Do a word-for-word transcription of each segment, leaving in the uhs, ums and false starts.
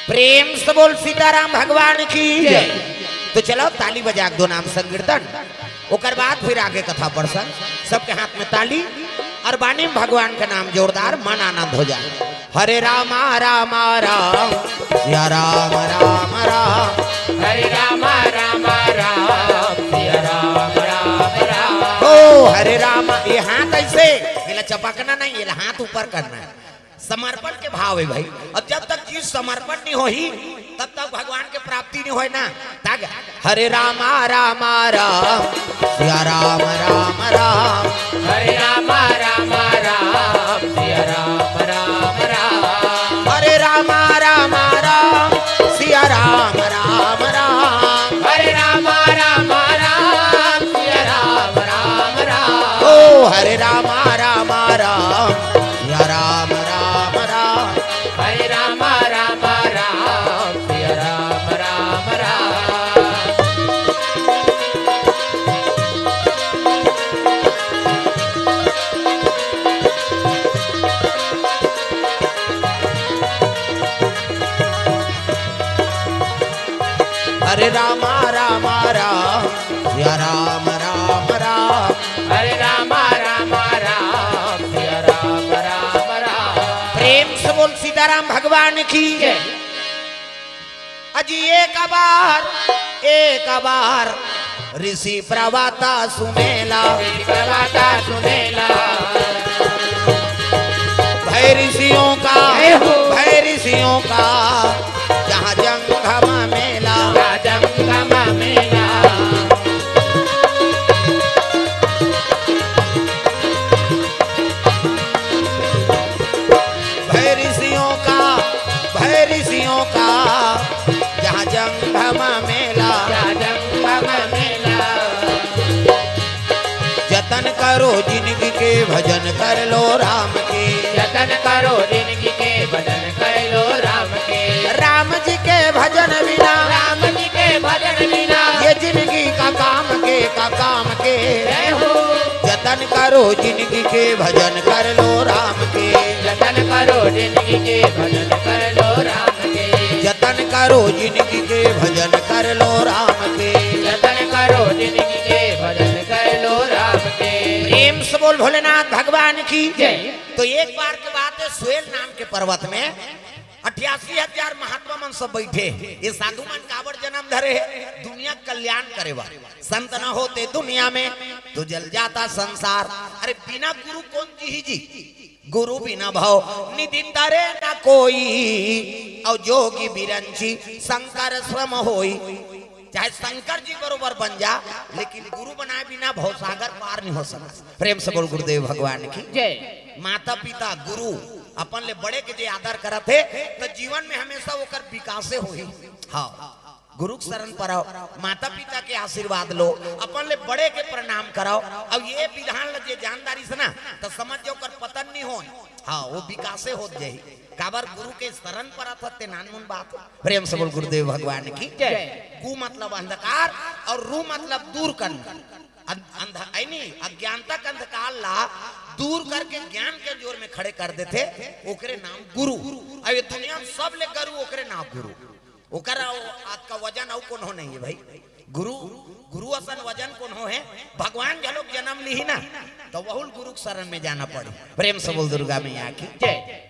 प्रेम से बोल सीताराम भगवान की। जय। तो चलो ताली बजा के दो नाम संकीर्तन, ओकर बाद फिर आगे कथा प्रसंग। सबके हाथ में ताली और वाणी में भगवान का नाम जोरदार, मन आनंद हो जाए। हरे रामा रामा राम, सिया राम राम राम। हरे रामा रामा राम, सिया राम राम राम। ओ हरे रामा, ये हाथ ऐसे, ये ला चपकना नहीं, ये ला हाथ ऊपर करना है। समर्पण के भाव है भाई। अब जब तक चीज समर्पण नहीं होही, तब तक भगवान के प्राप्ति नहीं होय ना। ताग हरे रामा रामा राम, सिया राम राम राम। हरे रामा रामा राम, सिया राम राम राम। हरे रामा रामा राम, सिया राम राम राम। हरे रामा रामा राम, सिया राम राम राम। ओ हरे रामा रामा राम, सिया राम राम राम। हरे रामा रामा राम, सिया राम राम राम। हरे रामा रामा राम, सिया राम राम राम। हरे रामा रामा राम, सिया राम राम राम। प्रेम से बोल सीताराम भगवान की। जय। अजी एक बार, एक बार ऋषि प्रवक्ता सुनेला। ऋषि प्रवक्ता सुनेला। भय ऋषियों का, जय हो। भय ऋषियों का जहाँ जंगम मेला। जहाँ जंगम मेला। भय ऋषियों का, भय ऋषियों का जहाँ जंगम मेला। जहाँ जंगम मेला। जतन करो जिनगी के, भजन कर लो राम के। जतन करो जिनगी के, भजन कर लो राम के। राम जी के भजन बिना, राम जी के भजन बिना ये जिनगी का काम के, का काम के। जय हो। जतन करो जिनगी के, भजन कर लो राम के। जतन करो जिनगी के, भजन कर लो राम के। जतन करो जिनगी के, भजन कर लो राम के। जतन करो जिनगी के, भजन कर लो राम के। प्रेम से बोल भोलेनाथ भगवान की। जय। तो एक बार के बात है, स्वेल नाम के पर्वत में अठासी हजार महात्मा मन सब बैठे। ये साधु मन काबर जन्म धरे है? दुनिया कल्याण करे बर। संत न होते दुनिया में तो जल जाता संसार। अरे बिना गुरु कौन जी ही जी? गुरु बिना भव निधि तरे न कोई, और जोगी बिरंची शंकर श्रम होई। चाहे शंकर जी बरोबर बन जा, लेकिन गुरु बनाए बिना भवसागर पार नहीं हो सकता। प्रेम से बोल गुरुदेव भगवान की। जय। माता पिता गुरु अपन ले बड़े के जे आदर करत हे, तो जीवन में हमेशा ओकर विकासे होही। हाँ, गुरु के शरण पर आओ, माता पिता के आशीर्वाद लो, अपन ले बड़े के प्रणाम कराओ। अब ये विधान ल जे जानदारी से ना, तो समझ जाओ ओकर पतन नहीं होय। हाँ, वो विकासे होत जाही। काबर गुरु के शरण पर आथत ते नानमुन बात। प्रेम से बोल गुरुदेव भगवान की। जय। गु मतलब अंधकार और रु मतलब दूर करना। अन-, अंध-, ऐ नहीं, अज्ञानता के अंधकार ला दूर करके ज्ञान के जोर में खड़े कर देथे, ओकरे नाम गुरु। अब ये दुनिया में सब ले गुरु ओकरे नाम गुरु। ओकर अउ, आज का वजन अउ कोनो नहीं है भाई। गुरु, गुरु असन वजन कोनो है? भगवान घलोक जन्म लिही ना, तो वहुल गुरु के शरण में जाना पड़ी। प्रेम से बोल दुर्गा मैया की। जय।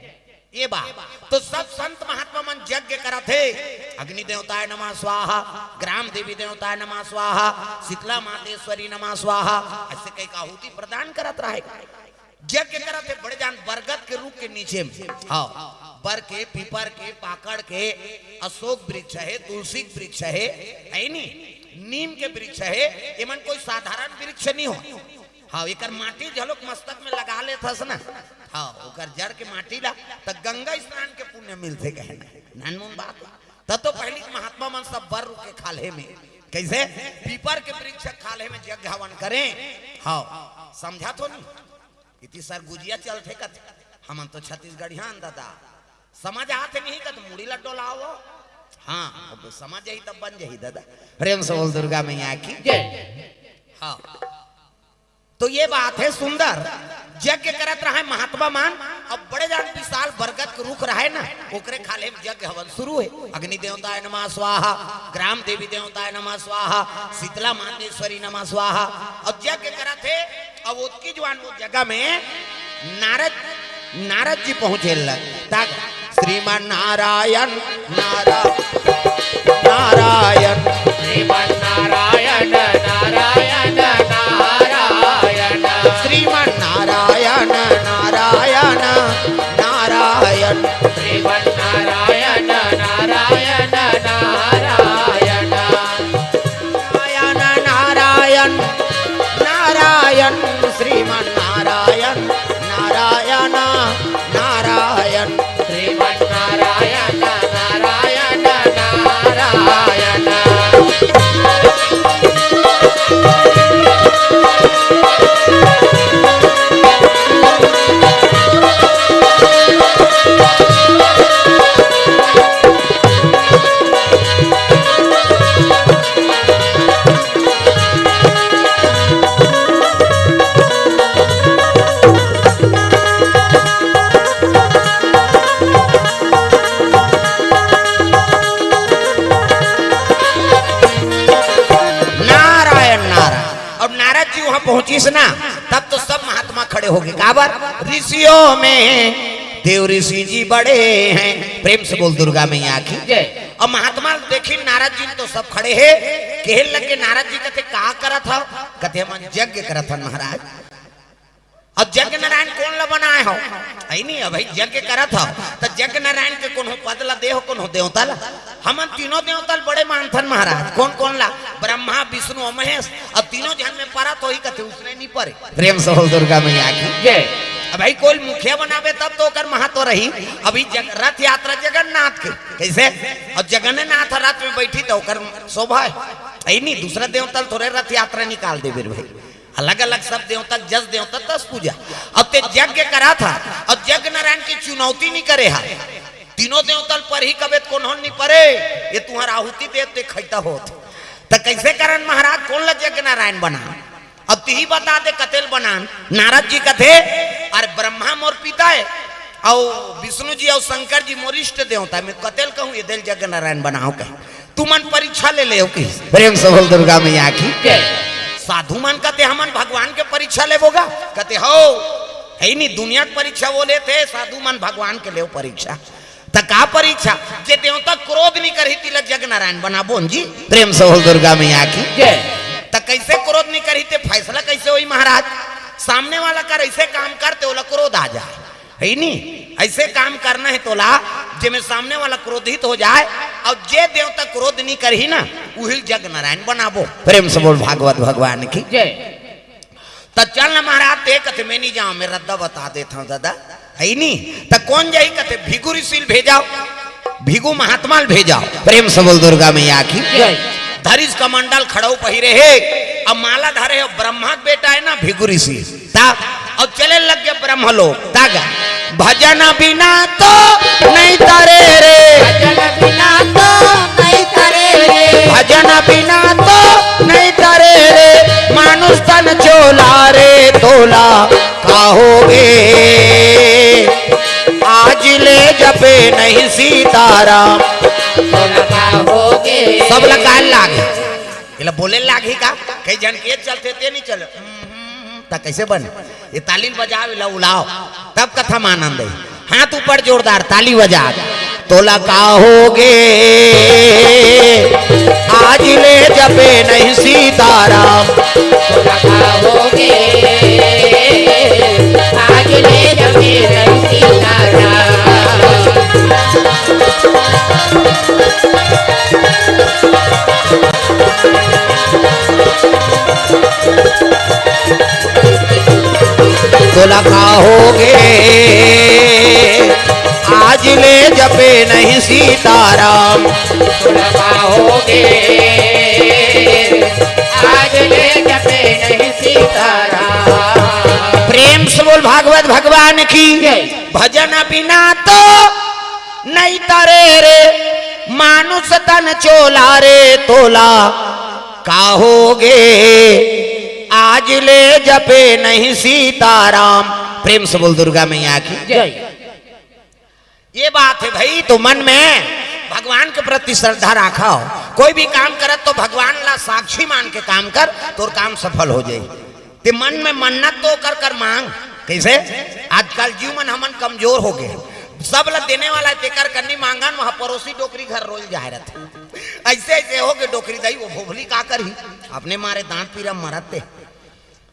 ये बात तो सब संत महात्मा मन यज्ञ करत हे, अग्नि देवताय नमः स्वाहा, ग्राम देवी देवताय नमः स्वाहा, शीतला मातेश्वरी नमः स्वाहा, ऐसे कई का आहुति प्रदान करत रहे। यज्ञ करत हे बड़े जान बरगद के रुख के नीचे में। हाँ, बर के, पीपर के, पाकड़ के, अशोक वृक्ष हे, तुलसी के वृक्ष हे, है नी? नीम के वृक्ष हे, एमन कोई साधारण वृक्ष नहीं हो। हाँ, एकर माटी झलोक मस्तक में लगा लेथस ना, हाँ, ओकर जड़ के माटी ला, त गंगा स्नान के पुण्य मिलथे, कहे ना, नानमुन बात। त तो पहिली के महात्मा मन सब बर रुख के खाल्हे में, कैसे? पीपर के वृक्ष खाल्हे में यज्ञ हवन करें। हाँ, समझा तो नहीं? इति सरगुजिया चलथे कथे, हमन तो छत्तीसगढ़िया हन दादा, समझ आथे नहीं कथे, मुड़ी ला डोलाओ। हाँ, अब समझ जाही तब बन जाही दादा। प्रेम से बोल दुर्गा मैया की। जय। हाँ। तो ये बात है सुंदर, यज्ञ करत रहे महात्मा मन। अब बड़े जान विशाल बरगद के रुख रहे ना, ओकरे खाल्हे में यज्ञ हवन शुरू हे। अग्नि देवताय नमः स्वाहा, ग्राम देवी देवताय नमः स्वाहा, शीतला मांदेश्वरी नमः स्वाहा। अब यज्ञ करत हे, अब ओतकी जुवार वो जगह में नारद, नारद जी पहुंचे लग। तक श्रीमन नारायण, नारा-, नारायण। श्रीमन नारायण, नारायण, नारायण। श्रीमन नारायण, नारायण, नारायण। श्रीमन नारायण, नारायण, नारायण। नारायण, नारायण, नारायण, श्रीमन नारायण, नारायण, नारायण। श्रीमन नारायण, नारायण, नारायण। नारायण, नारायण। अब नारद जी वहां पहुंचिस ना, तब तो सब महात्मा खड़े हो गे। काबर? ऋषियों में देव ऋषि जी बड़े हैं। प्रेम से बोल दुर्गा मैया की। जय। अब महात्मा देखिन नारद जी तो सब खड़े हे, कहे लगे नारद जी, कथे का करत हव? कथे हमन यज्ञ करत हन महाराज। अब यज्ञ नारायण कोन ला बनाए हव? अइ नहीं, अब भाई यज्ञ करत हव, त यज्ञ नारायण के कोनो पद ला दे हो, कोनो देवता ला? हमन तीनों देवता ल बड़े मानथन महाराज। कोन कोन ला? ब्रह्मा, विष्णु अउ महेश। अब तीनों झन में परत होही कथे, उसने नहीं परे। प्रेम से बोल दुर्गा मैया की। जय। अब भाई कोई मुखिया बनाबे तब तो ओकर महत्व रही। अभी जग-, रथ यात्रा जगन्नाथ के, कैसे? अब जगन्नाथ रथ में बैठी तो ओकर शोभा हे। अइ नहीं, दूसरा देवता ल थोरे रथ यात्रा निकाल देबे रे भाई। अलग-अलग सब देवता, जस देवता तस पूजा। अब ते यज्ञ करत हव, अब यज्ञ नारायण की चुनौती नहीं करे हव। तीनों देवता ल परही कबे त कोनो ल नहीं परे, ये तुम्हारा आहुति दे ते खैता होत। त कैसे करन महाराज, कोन ला यज्ञ नारायण बना? अब तिही बता दे कते ल बनान। नारद जी कथे, अरे ब्रह्मा मोर पिता हे, अउ विष्णु जी अउ शंकर जी मोर इष्ट देवता हे, मैं कते ल कहूं, एदे ल यज्ञ नारायण बनाव कहे। तुमन परीक्षा ले लेव कि? प्रेम से बोल दुर्गा मैया की। जय। साधु मन कथे हमन भगवान के परीक्षा लेबो गा? कथे हव, हे नहीं, दुनिया के परीक्षा वो लेथे, साधु मन भगवान के लेव परीक्षा। त का परीक्षा? जे देवता क्रोध नहीं करही तिला यज्ञ नारायण बनाबो न जी। प्रेम से बोल दुर्गा मैया की। जय। त कैसे क्रोध नहीं करही ते फैसला कैसे होही महाराज? सामने वाला कर ऐसे काम करते ओला क्रोध आ जाए। हे नहीं, ऐसे काम करना हे तोला, जेमे सामने वाला क्रोधित हो जाए, अउ जे देवता क्रोध नहीं करही ना, उही ल यज्ञ नारायण बनाबो। प्रेम से बोल भागवत भगवान की। जय। त चल ना महाराज, ते कथे मैं नहीं जांव, मैं रद्दा बता देत हंव दादा, हे नहीं? त कोन जाही कथे, भृगु ऋषि ल भेजव, भृगु महात्मा ल भेजव। प्रेम से बोल दुर्गा मैया की। जय। धरिस कमंडल खड़ाऊ पहिरे हे, अब माला धरे हे, ब्रह्मा के बेटा हे ना भृगु ऋषि। त, अउ चले लग गे ब्रह्मलोक। त गा, भजन बिना तो नहीं तरे रे। भजन बिना तो नहीं तरे रे। भजन बिना तो नहीं तरे रे। मानुष तन चोला रे तोला का होगे। आज ले जपे नहीं सीताराम। तोला का होगे। सब ला गाय लागे। एला बोले लागही का? कई झन के चलथे ते नहीं चले। त कैसे बने? ये ताली ल बजाव, एला उलाव, तब कथा म आनंद हे। हाथ ऊपर जोरदार, ताली बजा। तोला का होगे, आज ले जपे नहीं सीताराम। तोला का होगे, आज ले जपे नहीं सीताराम। तोला का होगे, आज ले जपे नहीं सीताराम। तोला का होगे, आज ले जपे नहीं सीताराम। प्रेम से बोल भागवत भगवान की। जय। भजन बिना तो नहीं तरे रे, मानुष तन चोला रे तोला का होगे। आज आज ले जपे नहीं सीताराम। प्रेम से बोल दुर्गा मैया की। जय। ये बात है भाई, तो मन में भगवान के प्रति श्रद्धा राखव। कोई भी काम करत तो भगवान ला साक्षी मान के काम कर, तोर काम सफल हो जाई। ते मन में मन्नत तो कर कर मांग। कैसे? आजकल जीव मन हमन कमजोर हो गए, सब ला देने वाला है, तेकर कन्नी मांगन, वहां पड़ोसी डोकरी घर रोज जाए रहते। ऐसे ऐसे हो गए डोकरी दाई, वो भोभली का करही, अपने मारे दांत पीरा मरत ते।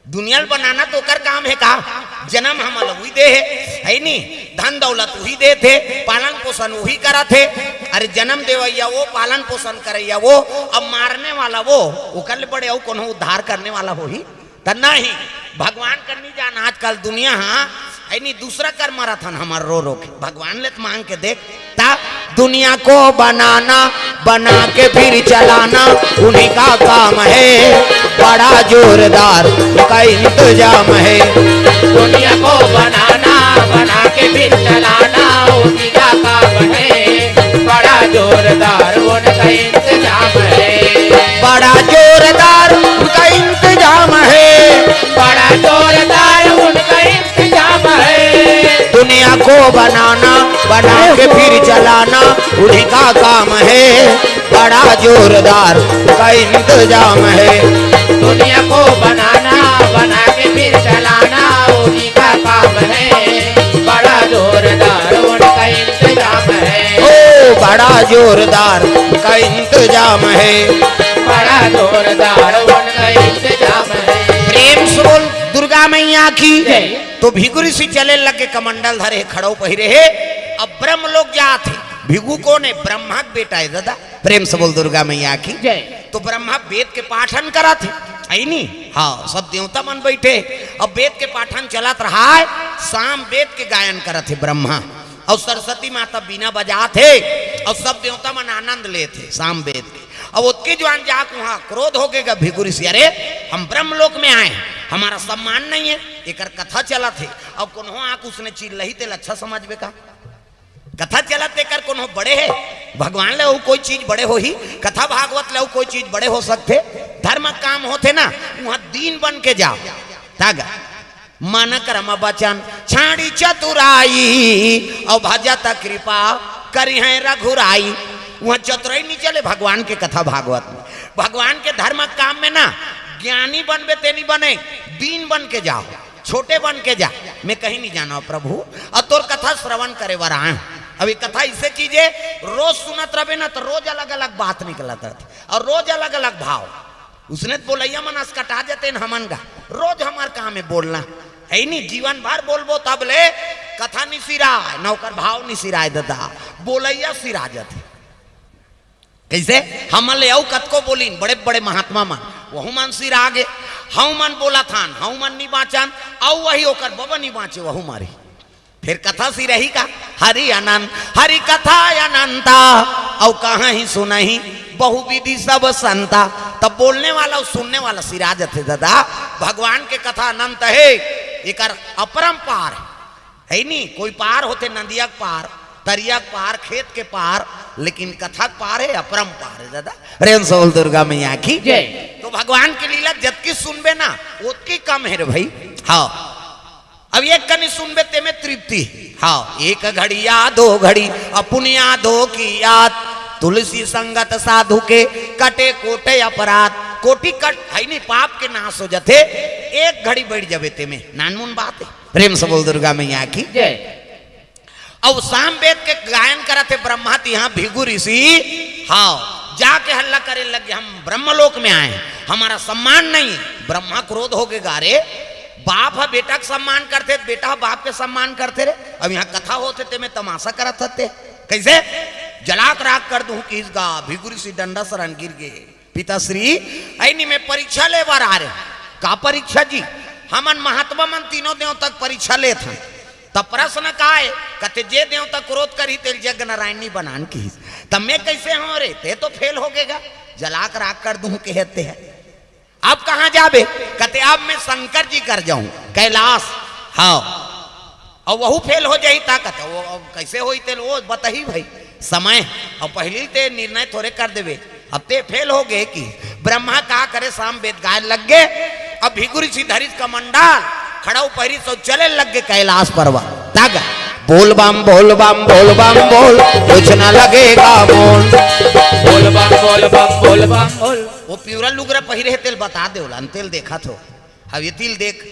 दुनिया ल बनाना तो ओकर काम है का? जन्म हमन ल उही दे हे, है नी? धन दौलत उही देत हे, पालन पोषण उही करत हे। अरे जन्म देवैया वो, पालन पोषण करैया वो, अब मारने वाला वो, ओकर ले बड़े अउ कोनो उद्धार करने वाला होही? त नहीं, भगवान कर नी जान। आजकल दुनिया हा, है नी, दूसरा कर मरत हन हमर रो रो के। भगवान ले त मांग के देख, ता दुनिया को बनाना, बना के फिर चलाना, उन्हीं का काम है, बड़ा जोरदार उनका इंतजाम है। दुनिया को बनाना, बना के फिर चलाना, उन्हीं का काम है, बड़ा जोरदार उनका इंतजाम है। बड़ा जोरदार उनका इंतजाम है। बड़ा जोरदार उनका इंतजाम है। दुनिया को बनाना, बना के फिर चलाना, उन्हीं का काम है, बड़ा जोरदार उनका इंतजाम है। दुनिया को बनाना, बना के फिर चलाना, उन्हीं का काम है, बड़ा जोरदार उनका इंतजाम है। ओ, बड़ा जोरदार उनका इंतजाम है। बड़ा जोरदार उनका इंतजाम है। प्रेम से बोल दुर्गा मैया की। जय। तो भृगु ऋषि चले लगे, कमंडल धरे हे, खड़ाऊ पहिरे हे। अब ब्रह्म लोक जात हे। भृगु कोन हे? ब्रह्मा के बेटा हे दादा। प्रेम से बोल दुर्गा मैया की। जय। तो ब्रह्मा वेद के पाठन करत हे, है नी? हाँ, सब देवता मन बैठे। अब वेद के पाठन चलत रहा हे, साम वेद के गायन करत हे ब्रह्मा, अउ सरस्वती माता बीना बजात हे, अउ सब देवता मन आनंद लेत हे साम वेद के। अब ओतके जुआन जाके वहाँ क्रोध हो गे गा भृगु ऋषि, "अरे, हम ब्रह्म लोक में आए, हमारा सम्मान नहीं है, एकर कथा चलत हे, अब कोनो आके उसने चिल्लही तेल अच्छा समझबे का? कथा चलत तेकर कोनो बड़े हे? भगवान ले अउ कोई चीज बड़े होही? कथा भागवत ले अउ कोई चीज बड़े हो सकथे? धर्म काम होथे ना, वहाँ दीन बन के जाओ।" तागा मन कर्म वचन छाड़ी चतुराई, अउ भजत कृपा करिहैं रघुराई। वहाँ चतुराई नहीं चले भगवान के कथा भागवत में। भगवान के धर्म काम में ना ज्ञानी बनबे ते नहीं बने, दीन बन के जाओ, छोटे बन के जा। मैं कहीं नहीं जाना प्रभु, अउ तोर कथा श्रवण करे बर आए हूँ। अब ये कथा इसे चीज हे, रोज सुनत रहबे ना तो रोज अलग अलग बात निकलत रहथे अउ रोज अलग अलग भाव। उसने तो बोलैया मन असकटा जाते हैं हमन का, रोज हमार काम है बोलना, है नी? जीवन भर बोलबो तब ले कथा नी सिराय, न ओकर भाव नी सिराय दादा, बोलैया सिरा जाथे। कैसे? हमन ले अउ कतको बोलिन, बड़े बड़े महात्मा मन, वहू मन सिरा गे। हऊ मन बोलत हन, हऊ मन नी बाँचन, अउ वही ओकर बबा नी बाँचे, वहू मरही। फिर कथा सिरही का? हरि अनंत, हरि कथा अनंता, अउ कहाहीं सुनहीं बहुविधि सब संता। तब बोलने वाला अउ सुनने वाला सिरा जथे दादा। भगवान के कथा अनंत हे, एकर अपरंपार हे, हे नी? कोई पार होथे, नदिया के पार, तरिया के पार, खेत के पार, लेकिन कथा के पार हे, अपरंपार हे दादा। प्रेम से बोल दुर्गा मैया की जय। तो भगवान के लीला जतकी सुनबे ना, ओतकी कम हे रे भाई। हाँ, अब एक कनी सुनबे तेमे तृप्ति हे। हाँ, एक घड़ी या दो घड़ी अपुन यादों की याद, तुलसी संगत साधु के कटे कोटि अपराध। कोटि कट हे नी, पाप के नाश हो जथे, एक घड़ी बैठ जाबे तेमे, नानमुन बात हे। प्रेम से बोल दुर्गा मैया की जय। अउ सामवेद के गायन करत हे ब्रह्मा, तिहाँ भृगु ऋषि। हाँ, जाके हल्ला करे लगे, "हम ब्रह्मलोक में आए हैं, हमारा सम्मान नहीं।" ब्रह्मा क्रोध हो गे, "गा रे, बाप ह बेटा के सम्मान करथे, बेटा ह बाप के सम्मान करथे रे। अब यहाँ कथा होथे, तेमे तमाशा करत हते। कैसे? जला के राख कर दूं किहिस गा।" भृगु ऋषि डंडा सरन गिर गे। पिताश्री, अइनी में परीक्षा ले बर आ रे। का परीक्षा जी? हमन महात्मा मन तीनों देवता के परीक्षा लेत हन। त प्रश्न का हे? कथे, "जे देवता क्रोध करही, तेल जग नारायण नी बनान," किहिस। त मैं कैसे हों रे? ते तो फेल हो गे गा, जला के राख कर दूं कहे ते हे। अब कहाँ जाबे? कथे, "अब मैं शंकर जी कर जाऊं, कैलाश।" हाँ, अउ वहू फेल हो जाही, ता कथे, "वो अब कैसे होही तेल, वो बताही भाई, समय, अउ पहिली ते निर्णय थोरे कर देबे, अब ते फेल हो गे।" कि ब्रह्मा का करे, सामवेद गाय लग गे, अब भीगुरी सी धरिस कमंडल, खड़ा उपहरी सो चले लग गे कैलाश पर्वत। तग बोल बम बोल बम बोल बम बोल, कुछ न लगेगा मोल। बोल बम बोल बम बोल बम बोल। वो पिवरा लुगरा पहिरे हे तेल बता दे, ओला अंतेल देखा थो। हव ये तिल देख,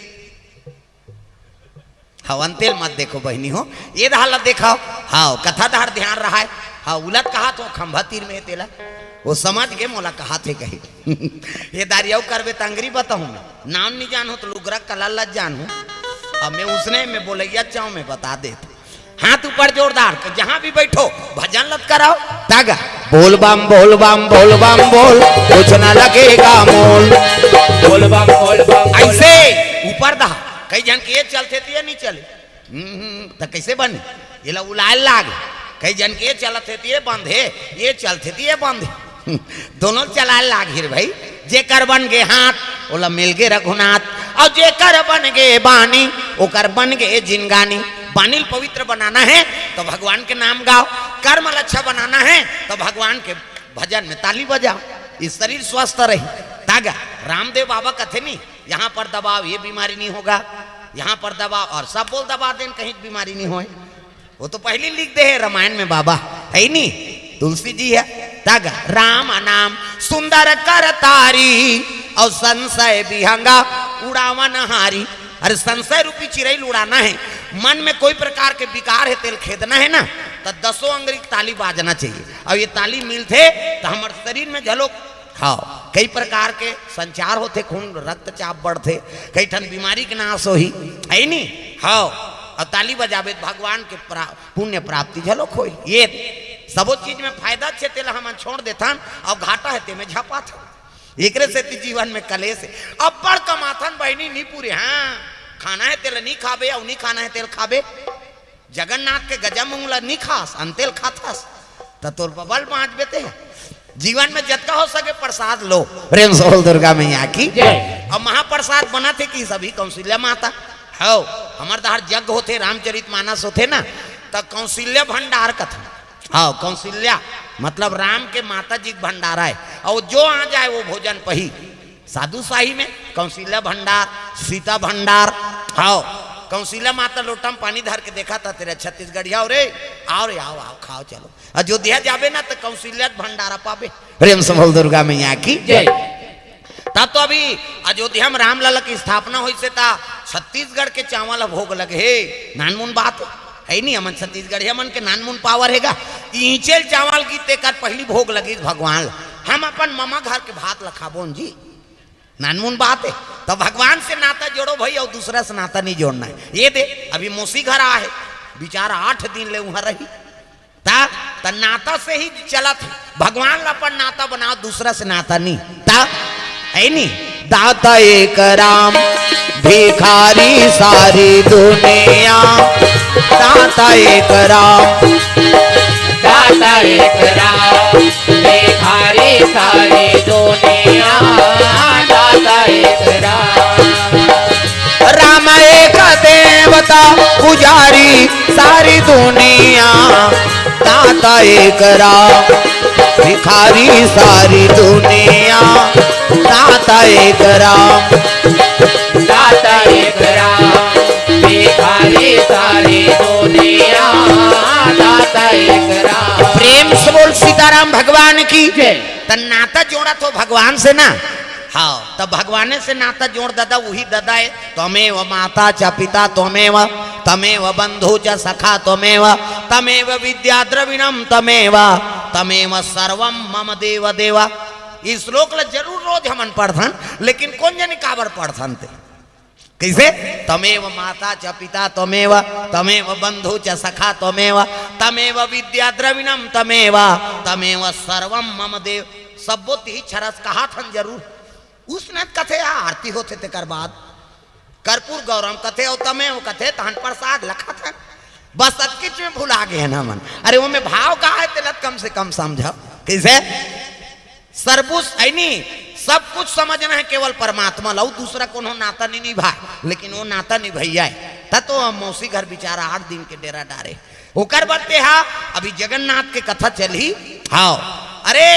हव अंतेल मत देखो बहिनी हो, ये दहा ला देखाओ। हव कथा दहर ध्यान रहाय। हव उलत कहा थो खंभा तीर में हे तेला, वो समझ गे मोला कहा थे कही। ये दारी अउ करबे त अंगरी बताहूं मैं, नाम नहीं जानहूं तो लुगरा कला ला जानहूं। अब मैं उसने में बोलैया चाहूं मैं बता देत। हाथ ऊपर जोरदार, तो जहां भी बैठो भजन लत कराओ। तग बोल बम बोल बम बोल बम बोल, कुछ न लगेगा मोल। बोल बम बोल बम बोल। ऐसे ऊपर दहा, कई झन के ये चलथे त ये नहीं चले। हम्म, त कैसे बने? ये ला उलाय लाग। कई झन के ये चलत हे त ये बंद हे, ये चलथे त ये बंद हे। दोनों चलाय लाग हिर भाई। जेकर बन गे हाथ, ओला मिल गे रघुनाथ। अउ जेकर बन गे बानी, ओकर बन गे जिनगानी। बानी ल पवित्र बनाना हे, त भगवान के नाम गाओ। कर्म ल अच्छा बनाना हे, त भगवान के भजन में ताली बजाओ। ये शरीर स्वस्थ रही। तग रामदेव बाबा कथे नहीं, यहां पर दबाओ, ये बीमारी नहीं होगा, यहां पर दबाओ, अउ सब बोल दबा देन, कहीं बीमारी नहीं होय। वो तो पहिली लिख दे हे रामायण में बाबा, हे नी? तुलसी जी हे। तग राम नाम सुंदर कर तारी, अउ संशय विहंगा उड़ावन हारी। अरे संशय रूपी चिरई ल उड़ाना हे, मन में कोई प्रकार के विकार हे तेल खेदना हे ना, त दसों अंगरी के ताली बाजना चाहिए। अउ ये ताली मिलथे त हमर शरीर में झलो, हव, कई प्रकार के संचार होथे, खून रक्तचाप बढ़थे, कई ठन बीमारी के नाश होही, हे नी? हव, अउ ताली बजाबे त भगवान के प्रा-, पुण्य प्राप्ति झलो होही। ये सबो चीज में फायदा हे तेला हमन छोड़ देथन, अउ घाटा हे तेमे झपाथन। एकरे सेती जीवन में कलेश हे। अब्बड़ कमाथन बहिनी, नी पूरे, हां, खाना हे तेला नी खाबे, अउ नी खाना हे तेला खाबे। जगन्नाथ के गजा मूंग ला नी खास, अंतेल खाथस, त तोर बबल बांचबे ते। जीवन में जतका हो सके प्रसाद लो। प्रेम से बोल दुर्गा मैया की। जय। अब महाप्रसाद बनत हे कि सभी कौशल्या माता, हव, हमर दहर जग होथे, रामचरित मानस होथे ना, त कौशल्या भंडार कथन। हव, कौशल्या मतलब राम के माता जी के भंडारा हे, अउ जो आ जाए वो भोजन पही। साधु साही में कौशल्या भंडार, सीता भंडार, हव, कौशल्या माता लोटा में पानी धर के देखा था तेरे छत्तीसगढ़िया, अरे आओ रे, आओ, आओ, खाओ, चलो। अयोध्या जाबे ना त कौशल्या भंडारा पाबे। प्रेम से बोल दुर्गा मैया की। जय। तब तो अभी अयोध्या में रामलला की स्थापना होइसे त छत्तीसगढ़ के चावल भोग लगे हे, नानमुन बात हे नी? हमन छत्तीसगढ़िया मन के नानमुन पावर हे गा। इचेल चावल की तेकर पहिली भोग लगिस भगवान ला। हम अपन ममा घर के भात ला खाबोन जी, नानमुन बात हे। त भगवान से नाता जोड़ो भाई, अउ दूसरा से नाता नहीं जोड़ना हे। ये दे, अभी मौसी घर आ हे, बिचारा आठ दिन ले उहां रही, त, त नाता से ही चलत हे। भगवान ला अपन नाता बनाओ, दूसरा से नाता नहीं। त, हे नी? दाता एक राम, भिखारी सारी दुनिया। दाता एक राम। दाता एक राम, भिखारी सारी दुनिया। दाता एक राम। राम एक देवता, पुजारी सारी दुनिया। दाता एक राम, भिखारी सारी दुनिया। दाता एक राम। दाता एक राम, भिखारी सारी दुनिया। दाता एक राम। प्रेम से बोल सीताराम भगवान की। जय। त नाता जोड़ा तो भगवान से ना। हव, त भगवाने से नाता जोड़ ददा, उही ददा हे। त्वमेव माता च पिता त्वमेव, त्वमेव बंधु च सखा त्वमेव, त्वमेव विद्या द्रविणम त्वमेव, त्वमेव सर्वम मम देव देव। ये श्लोक ला जरूर रोज हमन पढ़थन, लेकिन कोन जनी काबर पढ़थन ते? कैसे? त्वमेव माता च पिता त्वमेव, त्वमेव बंधु च सखा त्वमेव, त्वमेव विद्या द्रविणम त्वमेव, त्वमेव सर्वम मम देव। सब्बो तिही छरस कहाथन जरूर। उसने कथे, आ, आरती होथे तेकर बाद कर्पूर गौरम कथे, अउ त्वमेव कथे, तहन प्रसाद लखाथन। बस अतकिच में भुला गे हन हमन। अरे ओमे भाव का हे तेला त कम से कम समझव। कैसे? सर्वुस, हे नी, सब कुछ समझना हे केवल परमात्मा ला, अउ दूसरा कोनो नाता नहीं निभाए, लेकिन वो नाता निभैया हे। त तो हम मौसी घर बिचारा आठ दिन के डेरा डारे। ओकर बर ते हा अभी जगन्नाथ के कथा चलही। हव, अरे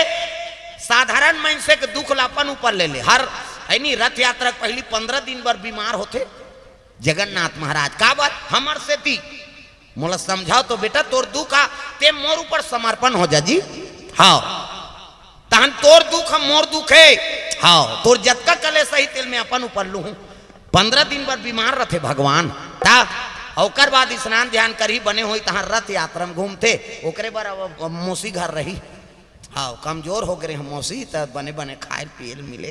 साधारण मइनसे के दुख ला अपन ऊपर ले ले, हर है नी, रथ यात्रा के पहिली पंद्रह दिन बर बीमार होथे जगन्नाथ महाराज। काबर? हमर सेती। मोला समझाव तो बेटा, तोर दुख हा, ते मोर ऊपर समर्पण हो जा जी। हाव, तहन तोर दुख हा, मोर दुख हे। हाव, तोर जतका कलेश हे, तेला मैं अपन ऊपर लूहूं। पंद्रह दिन बर बीमार रथे भगवान, त ओकर बाद स्नान ध्यान करही, बने होही, तहां रथ यात्रा में घूमथे, ओकरे बर अब, अब मौसी घर रही। हाव, कमजोर हो गे रहे मौसी, त बने बने खाए पिए ल मिले।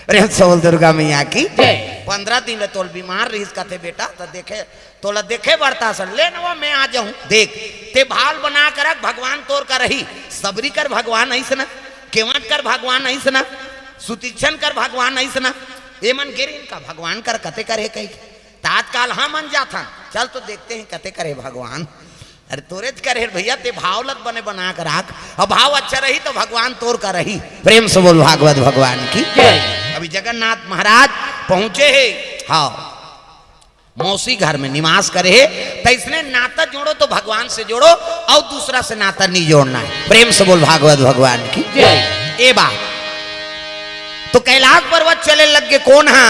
प्रेम से बोल दुर्गा मैया की। जय। पंद्रह दिन ले तोला बीमार रहिस कथे बेटा, त देखे, तोला देखे बरता सन, ले नवा मैं आ जाहूं। देख, ते भाव ल बना के रख, भगवान तोर कर रही। सबरी कर भगवान अइस ना, केवट कर भगवान अइस ना, सुतीक्षण कर भगवान अइस ना, एमन गे रहिन का भगवान कर कथे करे कही। तत्काल हमन जाथन, चल तो देखते हैं कथे करे भगवान। अरे तोरेच करे भैया, ते भाव ल बने बना के राख। अब भाव अच्छा रही त भगवान तोर कर रही। प्रेम से बोल भागवत भगवान की। जय। अभी जगन्नाथ महाराज पहुंचे हे, हाव, मौसी घर में निवास करे हे, त इसने नाता जोड़ो तो भगवान से जोड़ो, अउ दूसरा से नाता नहीं जोड़ना हे। प्रेम से बोल भागवत भगवान की। जय। ए बात तो कैलाश पर्वत चले लग गे। कोन हा?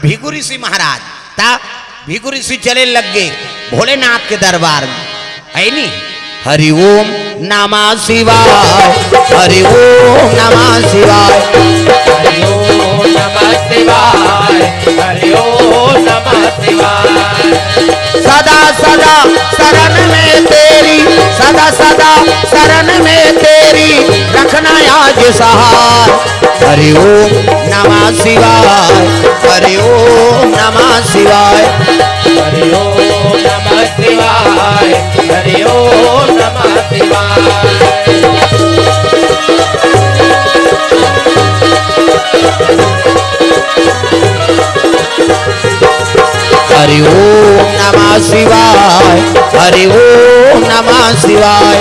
भृगु ऋषि महाराज। त भृगु ऋषि चले लग गे भोलेनाथ के दरबार में, है नी? हरि ओम नमः शिवाय, हरि ओम नमः शिवाय। हरि ओम नमः शिवाय, हरि ओम नमः शिवाय। सदा सदा शरण में तेरी, सदा सदा शरण में तेरी, रखना आज सहाय। हरि ओम नमः शिवाय, हरि ओम नमः शिवाय। हरि ओम नमः शिवाय, हरि ओम नमः शिवाय। हरि ओम नमः शिवाय, हरि ओम नमः शिवाय।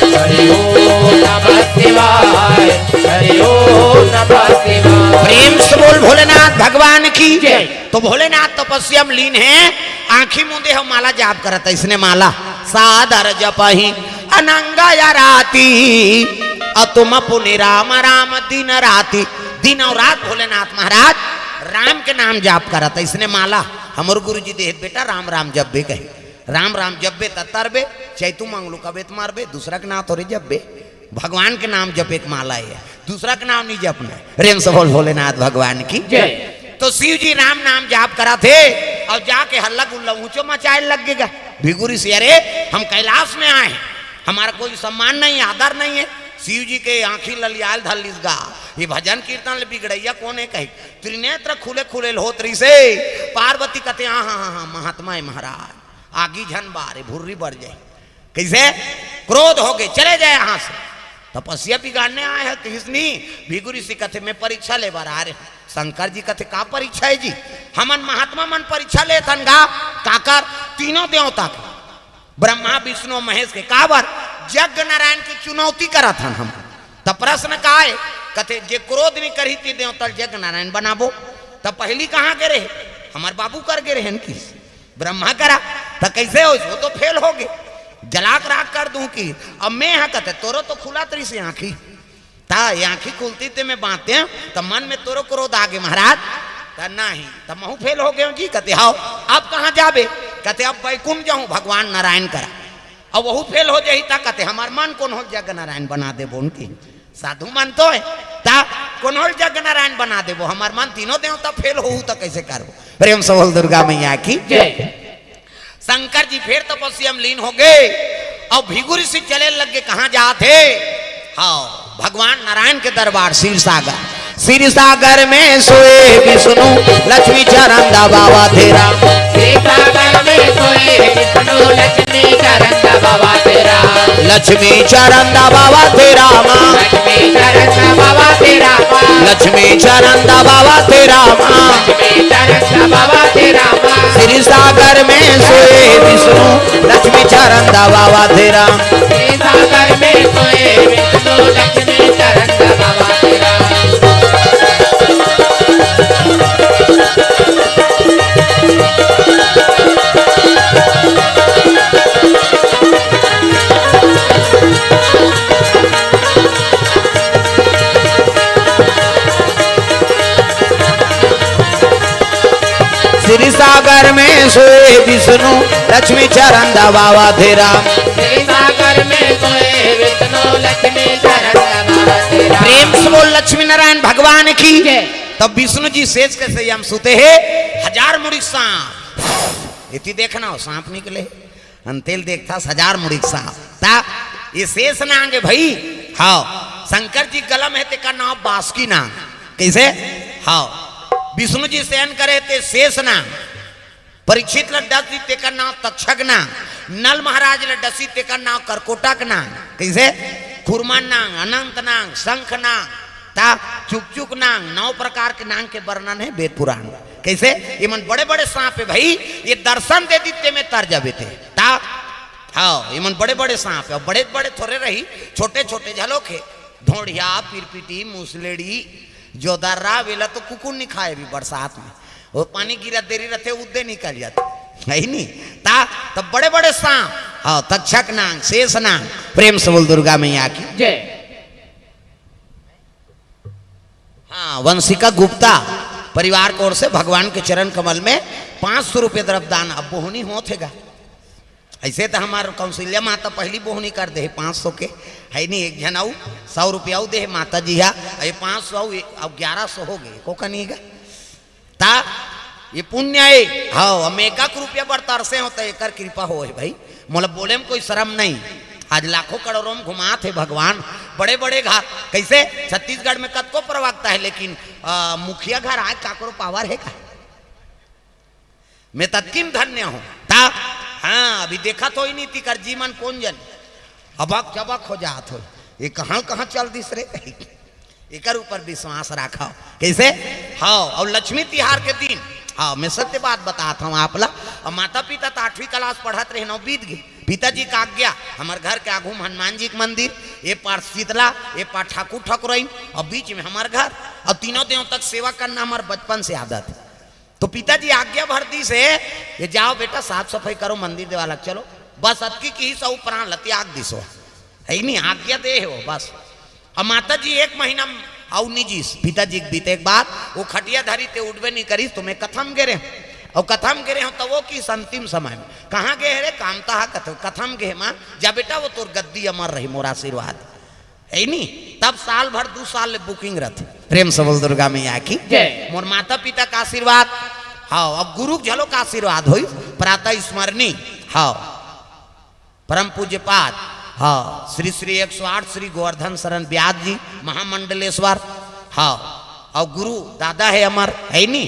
हरि ओम नमः शिवाय, हरि ओम नमः शिवाय। प्रेम से बोल भोलेनाथ भगवान की। जय। तो भोलेनाथ तपस्या में लीन हे, आंखी मूंदे हे, माला जाप करत हे, इसने माला सादर जपहि अनंग आराती, अतुम पुनि राम राम दिन राती। दिन अउ रात भोलेनाथ महाराज राम के नाम जाप करत हे, इसने माला। हमर गुरुजी देहे बेटा राम राम जपबे कहे, राम राम जपबे त तरबे, चैतू मंगलू कबे त मरबे, दूसरा के नाम थोरे जपबे। भगवान के नाम जपे के माला हे, दूसरा के नाम नहीं जपना हे। प्रेम से बोल भोलेनाथ भगवान की। जय। तो शिव जी राम नाम जाप करत हे अउ जाके हल्ला गुल्ला ऊंचो मचाए लग गे गा। भृगु ऋषि, अरे हम कैलाश में आए हैं, हमारा कोई सम्मान नहीं, आदर नहीं हे। शिव जी के आंखी ललियाल धर लिस गा, ये भजन कीर्तन ले बिगड़ैया कोन हे कही। त्रिनेत्र खुले खुले होत रहिसे। पार्वती कथे, हाँ हाँ हाँ हाँ, महात्मा हे महाराज, आगी झन बारे, भुर्री बर जाए। कइसे? क्रोध हो गे, चले जाए यहां से। तपस्या बिगाड़ने आए हे, कहिस नहीं। भृगु ऋषि कथे, मैं परीक्षा ले बर आ रहे हूं। शंकर जी कथे, का परीक्षा हे जी? हमन महात्मा मन परीक्षा लेथन गा। काकर? तीनों देवता के, ब्रह्मा विष्णु महेश के। काबर? यज्ञ नारायण के चुनौती करत हन हम। त प्रश्न का हे? कथे, जे क्रोध नहीं करही ते देवता ल यज्ञ नारायण बनाबो। त पहिली कहां गे रहे? हमर बाबू कर गे रहेन कि ब्रह्मा करा, त कइसे होइस? वो तो फेल हो गे, जला के राख कर दूं कि। अब मैं हा कथे, तोरो तो खुलत रहिसे आंखी, त ये आंखी खुलती ते मैं बांचतेंव, त मन में तोरो क्रोध आ गे महाराज, त नहीं, त महूं फेल हो गेंव जी। कथे, हाव, अब कहां जाबे? कथे, अब बैकुंठ जाहूं भगवान नारायण करा। अब वहू फेल हो जाही त कथे, हमर मन कोनो ल यज्ञ नारायण बना देबो उनकी। साधु मन तो हे, त कोनो ल यज्ञ नारायण बना देबो, हमर मन तीनों देवता फेल होहू त कइसे करबो? प्रेम से बोल दुर्गा मैया की। जय। शंकर जी फेर तपस्या में लीन हो गे अउ भृगु ऋषि चले लग गे। कहां जात हे? हाव, भगवान नारायण के दरबार, क्षीर सागर। क्षीर सागर में सोए विष्णु, लक्ष्मी चरण दबावा थे राम। क्षीर सागर में सोए विष्णु, लक्ष्मी चरण दबावा थे राम। लक्ष्मी चरण दबावा थे रामा। लक्ष्मी चरण दबावा थे रामा। लक्ष्मी चरण दबावा थे रामा। लक्ष्मी चरण दबावा थे रामा। क्षीर सागर में सोए विष्णु, लक्ष्मी चरण दबावा थे राम। क्षीर सागर में सोए विष्णु, लक्ष्मी चरण दबावा थे राम। क्षीर सागर में सोए विष्णु, लक्ष्मी चरण दबावा थे राम। क्षीर सागर में सोए विष्णु, लक्ष्मी चरण दबावा थे राम। प्रेम से बोल लक्ष्मी नारायण भगवान की। जय। तब विष्णु जी सेज के सैया म सुते हे, हजार मुड़ी सांप। इति देखना हो, सांप निकले। अंतेल देखता हजार मुड़ी सांप। ता ये शेष नांग हे भाई। हाँ, शंकर जी गलम हे, तेकर नाव बासुकी नांग। कैसे? हाँ, विष्णु जी शयन करे ते शेष नांग। परीक्षित ल डस दी, तेकर नाव तक्षक नांग। नल महाराज ल डसी, तेकर नाव करकोटक नांग। कैसे? खुरमन नांग, अनंत नांग, शंख नांग, ता चुकचुक नांग, नौ प्रकार के नांग के वर्णन हे वेद पुराण म। कैसे? ये मन बड़े बड़े सांप हे भाई, ये दर्शन दे दी ते में तर जाबे ते। ता हाँ, ये मन बड़े बड़े सांप हे, बड़े बड़े थोरे रही, छोटे छोटे झलोक हे। ढोढ़िया, पिरपिटी, मुसलेड़ी, जोदर्रा, वेला तो कुकुर नहीं खाए भी बरसात में। वो पानी गिरा देरी रहते, उद्दे निकल जाते। है ही नहीं। ता, तब बड़े बड़े सांप। हाँ, तक्षक नांग, शेष नांग। प्रेम से बोल दुर्गा मैया की। जय। हाँ, वंशिका गुप्ता परिवार की ओर से भगवान के चरण कमल में पाँच सौ रुपये द्रव्य दान। अब बोहनी होत हे गा। ऐसे तो हमार कौशल्या माता पहली बोहनी कर दे पाँच सौ के, है नहीं, एक झन अउ सौ रुपया अउ दे माता जी हा, ये पाँच सौ अउ ग्यारह सौ हो गए, को कनी गा। ता ये पुण्य हे। हाँ, हम एक एक रुपया बर तरसे हो तो एकर कृपा हो हे भाई। मोला बोले में कोई शर्म नहीं। आज लाखों करोड़ों में घुमात हे भगवान, बड़े बड़े घर। कैसे? छत्तीसगढ़ में कतको प्रवक्ता हे, लेकिन आ, मुखिया घर आज काकरो पावर हे का? मैं ततकिन धन्य हूँ। ता हाँ, अभी देखा तो ही नहीं तिकर जी मन कौन जन अबक जबक हो जात हो। ये कहाँ कहाँ चल दिस रे? एकर ऊपर विश्वास राखव। कैसे? हाँ, और लक्ष्मी तिहार के दिन, हाँ, मैं सत्य बात बतात हूँ आप ला। अब माता पिता तो आठवीं क्लास पढ़त रहे, नौ बीत गए। पिताजी का आज्ञा, हमार घर के आगू में हनुमान जी के मंदिर, ए पार शीतला, ए पार ठाकुर ठकुरइन, और बीच में हमार घर, और तीनों देव तक सेवा करना हमार बचपन से आदत हे। तो पिताजी आज्ञा भर दिस हे, ये जाओ बेटा, साफ सफाई करो, मंदिर देवाला चलो। बस अतकी किहिस, अउ प्राण ल त्याग दिस हो। है नहीं, आज्ञा दे हे वो, बस। अब माता जी एक महीना म अउ नहीं जीस, पिताजी के बीते के बाद वो खटिया धरी ते उठबे नहीं करिस, तो मैं कथा म गे रहे हूँ। और कथा म गे रहे हूँ, तो वो किहिस अंतिम समय में, कहाँ गए हे रे कामता हा? कथा, कथा म गे हे माँ। जा बेटा, वो तोर गद्दी अमर रही, मोर आशीर्वाद। है नी? तब साल भर, दू साल ले booking रथे। प्रेम से बोल दुर्गा मैया की। जय। मोर माता पिता का आशीर्वाद, हाँ, अब गुरु के झलो का आशीर्वाद होई, प्रातः स्मरणी, हाँ, परम पूज्य पाद, हाँ, श्री श्री एक सौ आठ श्री गोवर्धन शरण व्यास जी महामंडलेश्वर, हाँ, और गुरु दादा है अमर, है नी?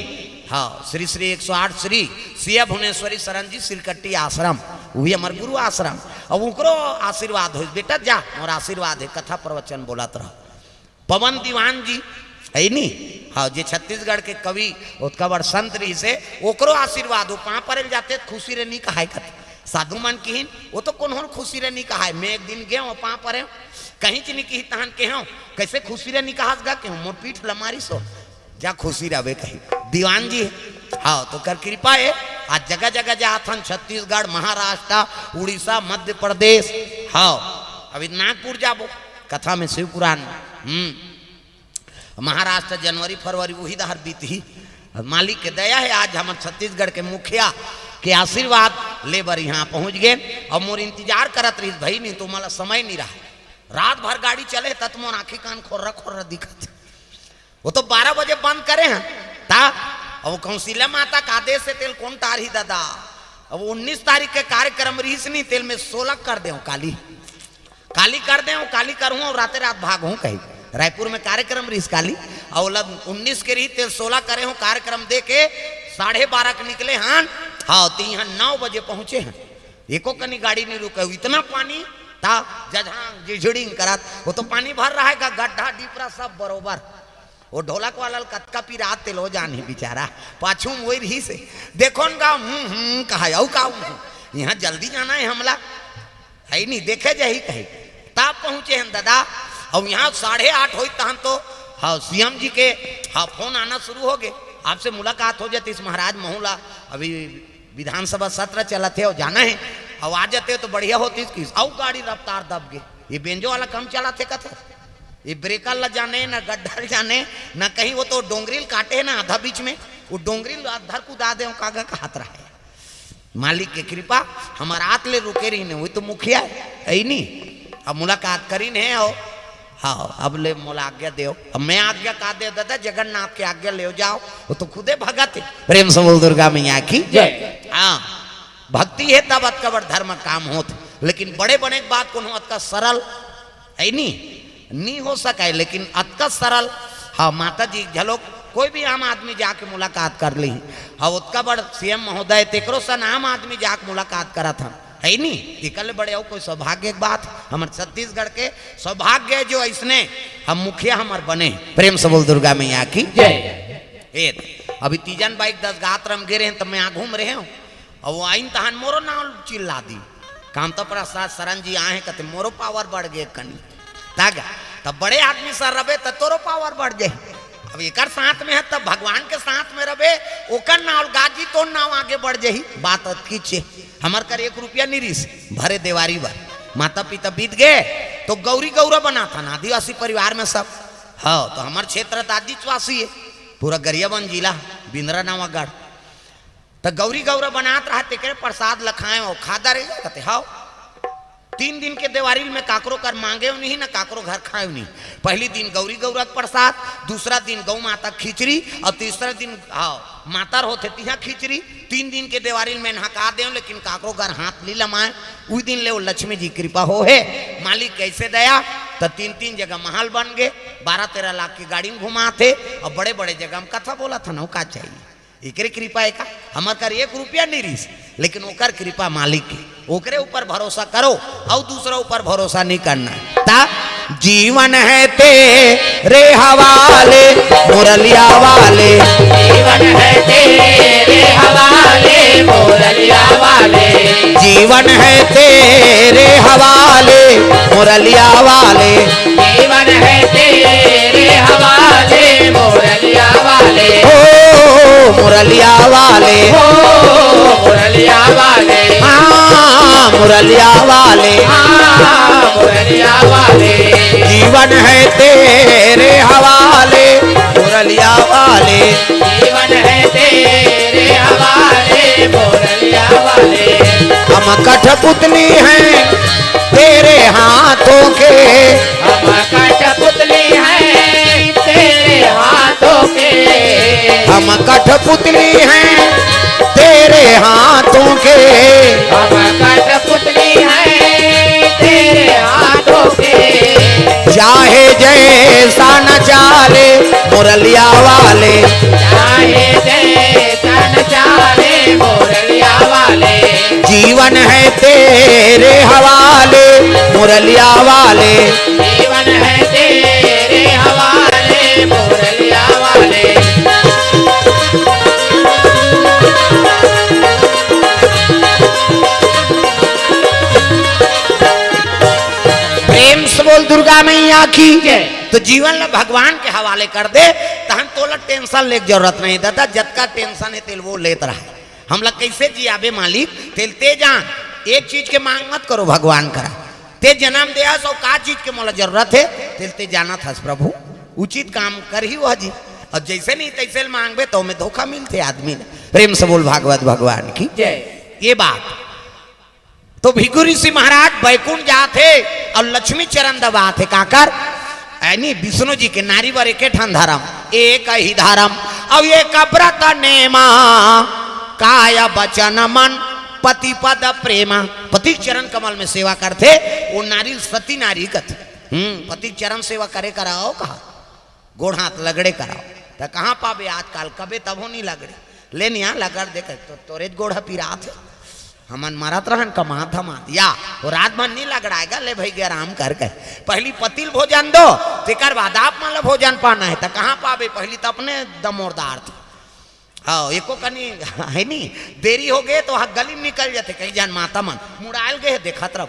हाँ, श्री श्री एक सौ आठ श्री सिया भुवनेश्वरी शरण जी सिरकट्टी आश्रम, वही हमार गुरु आश्रम। अब उकरो आशीर्वाद हो, बेटा जा, मोर आशीर्वाद है, कथा प्रवचन बोलत रह। पवन दीवान जी है नी? हाँ, जे छत्तीसगढ़ के कवि, ओतका बड़ संत रहिसे, ओकरो आशीर्वाद हो। पाँव परे ल जाते त खुशी रे नी कहाय कथे। साधु मन किहिन, वो तो कोनो खुशी रे नी कहाय। मैं एक दिन गेंव पाँव परेंव, कहींच नी किहिस, तहन केहेंव, कैसे खुशी रे नी कहास गा? केहेंव, मोर पीठ ल मारिस हो। जा खुशी रहबे कही। दीवान जी, हाँ, तो कर कृपा है, आज जगह जगह जाथन, छत्तीसगढ़, महाराष्ट्र, उड़ीसा, मध्य प्रदेश, हाँ, अभी नागपुर जाबो, कथा में शिव पुराण में। हम्म। महाराष्ट्र जनवरी फरवरी वही दहर बीतही। मालिक के दया है, आज हमर छत्तीसगढ़ के मुखिया के आशीर्वाद ले बर यहाँ पहुँच गए। और मोर इंतजार करत रहिस भाई, नहीं तो मला समय नहीं रहा। रात भर गाड़ी चले तत मोर आँखी कान खोर्रा खोर्रा दिखत। वो तो बारह बजे बंद करे हैं, ता? अब वो कौशल्या माता का आदेश से तेल कौन टारही दादा? अब उन्नीस तारीख के कार्यक्रम रहिस नी, तेल में सोलह कर देंव काली। काली कर देंव, काली करहूँ और राते रात भागहूँ कही। रायपुर में कार्यक्रम रहिस काली, और लब उन्नीस के रही, तेल सोलह करे हूँ कार्यक्रम दे के साढ़े बारह के निकले हन। हाँ, तो यहाँ नौ बजे पहुँचे हैं, एको कनी गाड़ी नहीं रुके। इतना पानी ता, जझांग झिझड़िंग करत, वो तो पानी भर रहा है गा, गड्ढा डीपरा सब बरोबर। वो ढोलक वाला ल कतका पिरात तेल हो जान ही बेचारा, पाछू में वही रहिस हे। देखो न गा, हम्म, हम्म, कहा, "अउ का हूँ? यहाँ जल्दी जाना है हमला, है नहीं, देखे जाही कहे।" तब पहुँचे हैं दादा, और यहाँ साढ़े आठ होई तहन तो, हाँ, सीएम जी के, हाँ, फोन आना शुरू हो गए, "आपसे मुलाकात हो जाती इस महाराज महुला, अभी विधानसभा सत्र चलत हे और जाना है, और आ जाते तो बढ़िया होती इसकी।" अउ गाड़ी रफ्तार दब गए, ये बेंजो वाला कम चलत हे कथे। ये ब्रेकर ला जाने, ना गड्ढा ला जाने, ना कहीं, वो तो डोंगरी ल काटे है ना आधा बीच में। वो डोंगरी ल अधर कुदा दे, कागा कहत रहे। मालिक के कृपा, हमर आत ले रुके रहिन हे, वही तो मुखिया हे, हे नी? अब मुलाकात करिन हे, हो, हाँ, अब ले मोला आज्ञा देव। अब मैं आज्ञा का दे दादा, जगन्नाथ के आज्ञा ले जाव, वो तो खुदे भगत हे। प्रेम से बोल दुर्गा मैया की। जय। हाँ, भक्ति हे तब अतका बड़ धर्म काम होत, लेकिन बड़े बने के बात कोनो अतका सरल हे नी, नी हो सके, लेकिन अतका सरल। हाँ, माता जी घलोक कोई भी आम आदमी जाके मुलाकात कर ली। हाँ, ओतका बड़ सीएम महोदय, तेकरो सन आम आदमी जाके मुलाकात करत हन, हे नी? एकर ले बड़े अउ कोई सौभाग्य के बात? हमर छत्तीसगढ़ के सौभाग्य हे जो अइसने हम मुखिया हमर बने। प्रेम से बोल दुर्गा मैया की। जय। ए, अभी तीजन बाई के दस गात रम गे रहेन, त मैं आ घूम रहे हूँ, अउ वो आइन तहन मोरो नाव चिल्ला दी। कामता प्रसाद शरण जी आए हे, कथे मोरो पावर बढ़ गे कनी। तागा, तब बड़े आदमी सर रबे त तोरो पावर बढ़ जाही। अब एकर साथ में हे, तब भगवान के साथ में रबे, ओकर नाव गाजी, तोर नाव आगे बढ़ जाही। बात अतकीच हे। हमर कर एक रुपया नी रिस भरे देवारी बर। माता पिता बीत गे, तो गौरी गौरा बनाथन, आदिवासी परिवार में सब। हाँ, तो हमर क्षेत्र त आदिवासी हे, पूरा गरियाबंद जिला, बिंद्रा नवागढ़। त गौरी गौरा बनात रहा, तेकरे प्रसाद ल खाए, अउ खादा रहे, कथे, "हव।" तीन दिन के देवारी में काकरो कर मांगेव नहीं, न काकरो घर खाएव नहीं। पहली दिन गौरी गौरा के प्रसाद, दूसरा दिन गौ माता के खिचड़ी, अउ तीसरा दिन, हव, मातर होथे तिहा खिचड़ी। तीन दिन के देवारी में नहका देव, लेकिन काकरो घर हाथ नी लमाए। उही दिन ले वो लक्ष्मी जी कृपा हो हे, मालिक कइसे दया, त तीन तीन जगह महल बन गे, बारह तेरह लाख के गाड़ी में घुमाथे, अउ बड़े बड़े जगह में कथा बोलत हन, अउ का चाहिए? एकरे कृपा हे का? हमर कर एक रुपया नी रिस, लेकिन ओकर कृपा मालिक के। ओकरे ऊपर भरोसा करो, अउ दूसरा ऊपर भरोसा नी करना। ता जीवन हे तेरे हवाले, मुरलिया वाले। जीवन हे तेरे हवाले, मुरलिया वाले। जीवन हे तेरे हवाले, मुरलिया वाले। जीवन हे तेरे हवाले, मुरलिया वाले। ओ मुरलिया वाले। ओ मुरलिया वाले। हाँ, मुरलिया वाले। हाँ, मुरलिया वाले। जीवन हे तेरे हवाले, मुरलिया वाले। जीवन हे तेरे हवाले, मुरलिया वाले। हम कठपुतली हैं तेरे हाथों के। हम कठपुतली हैं तेरे हाथों के। हम कठपुतली हैं तेरे हाथों के। हम कठपुतली हैं तेरे हाथों के। चाहे जैसा नचा ले मुरलिया वाले। चाहे जैसा नचा ले मुरलिया वाले। जीवन हे तेरे हवाले, मुरलिया वाले। जीवन हे तेरे हवाले, मुरलिया वाले। प्रेम से बोल दुर्गा मैया की। जय। तो जीवन ला भगवान के हवाले कर दे, तहन तोला टेंशन लेके जरूरत नहीं दादा। जतका टेंशन हे तेल वो लेत रहा। हमला कइसे जियाबे मालिक, तेल ते जान। एक चीज के मांग मत करो भगवान करा। ते जन्म देहस अउ का चीज के मोला जरूरत हे, तेल ते जानत हस प्रभु। उचित काम करही वह जी। अउ जइसे नहीं तइसे ल मांगबे त ओमे धोखा मिलथे आदमी ल। प्रेम से बोल भागवत भगवान की। जय। ये बात। तो भृगु ऋषि महाराज बैकुंठ जात हे अउ लक्ष्मी चरण दबात हे। काकर? हे नी, विष्णु जी के नारी बर एके ठन धरम, एक ही धरम, अउ एक व्रत नेमा, काय बचन मन पति पद प्रेमा। पति के चरण कमल में सेवा करथे, वो नारी सती नारी कथे। हम्म, पति के चरण सेवा करे कराओ कहा, गोड़ हाथ लगड़े कराओ। त कहाँ पाबे आजकल, कबे तभो नी लगड़े। ले निया लगड़ दे कर, तो तोरे गोड़ ह पिरात हे। हमन मरत रहन कमात धमात या, वो रात भर नी लगड़ाएगा, ले भई गे आराम करके। पहली पति ल भोजन दो, तेकर बाद आप मन ल भोजन पाना हे, त कहाँ पाबे, पहली त अपने दमोरदार थे। हाँ, एको कनी हे नी, देरी हो गे त वहाँ गली में निकल जाथे, कहीं जान माता मन मुड़ायल गे हे, देखत रहो।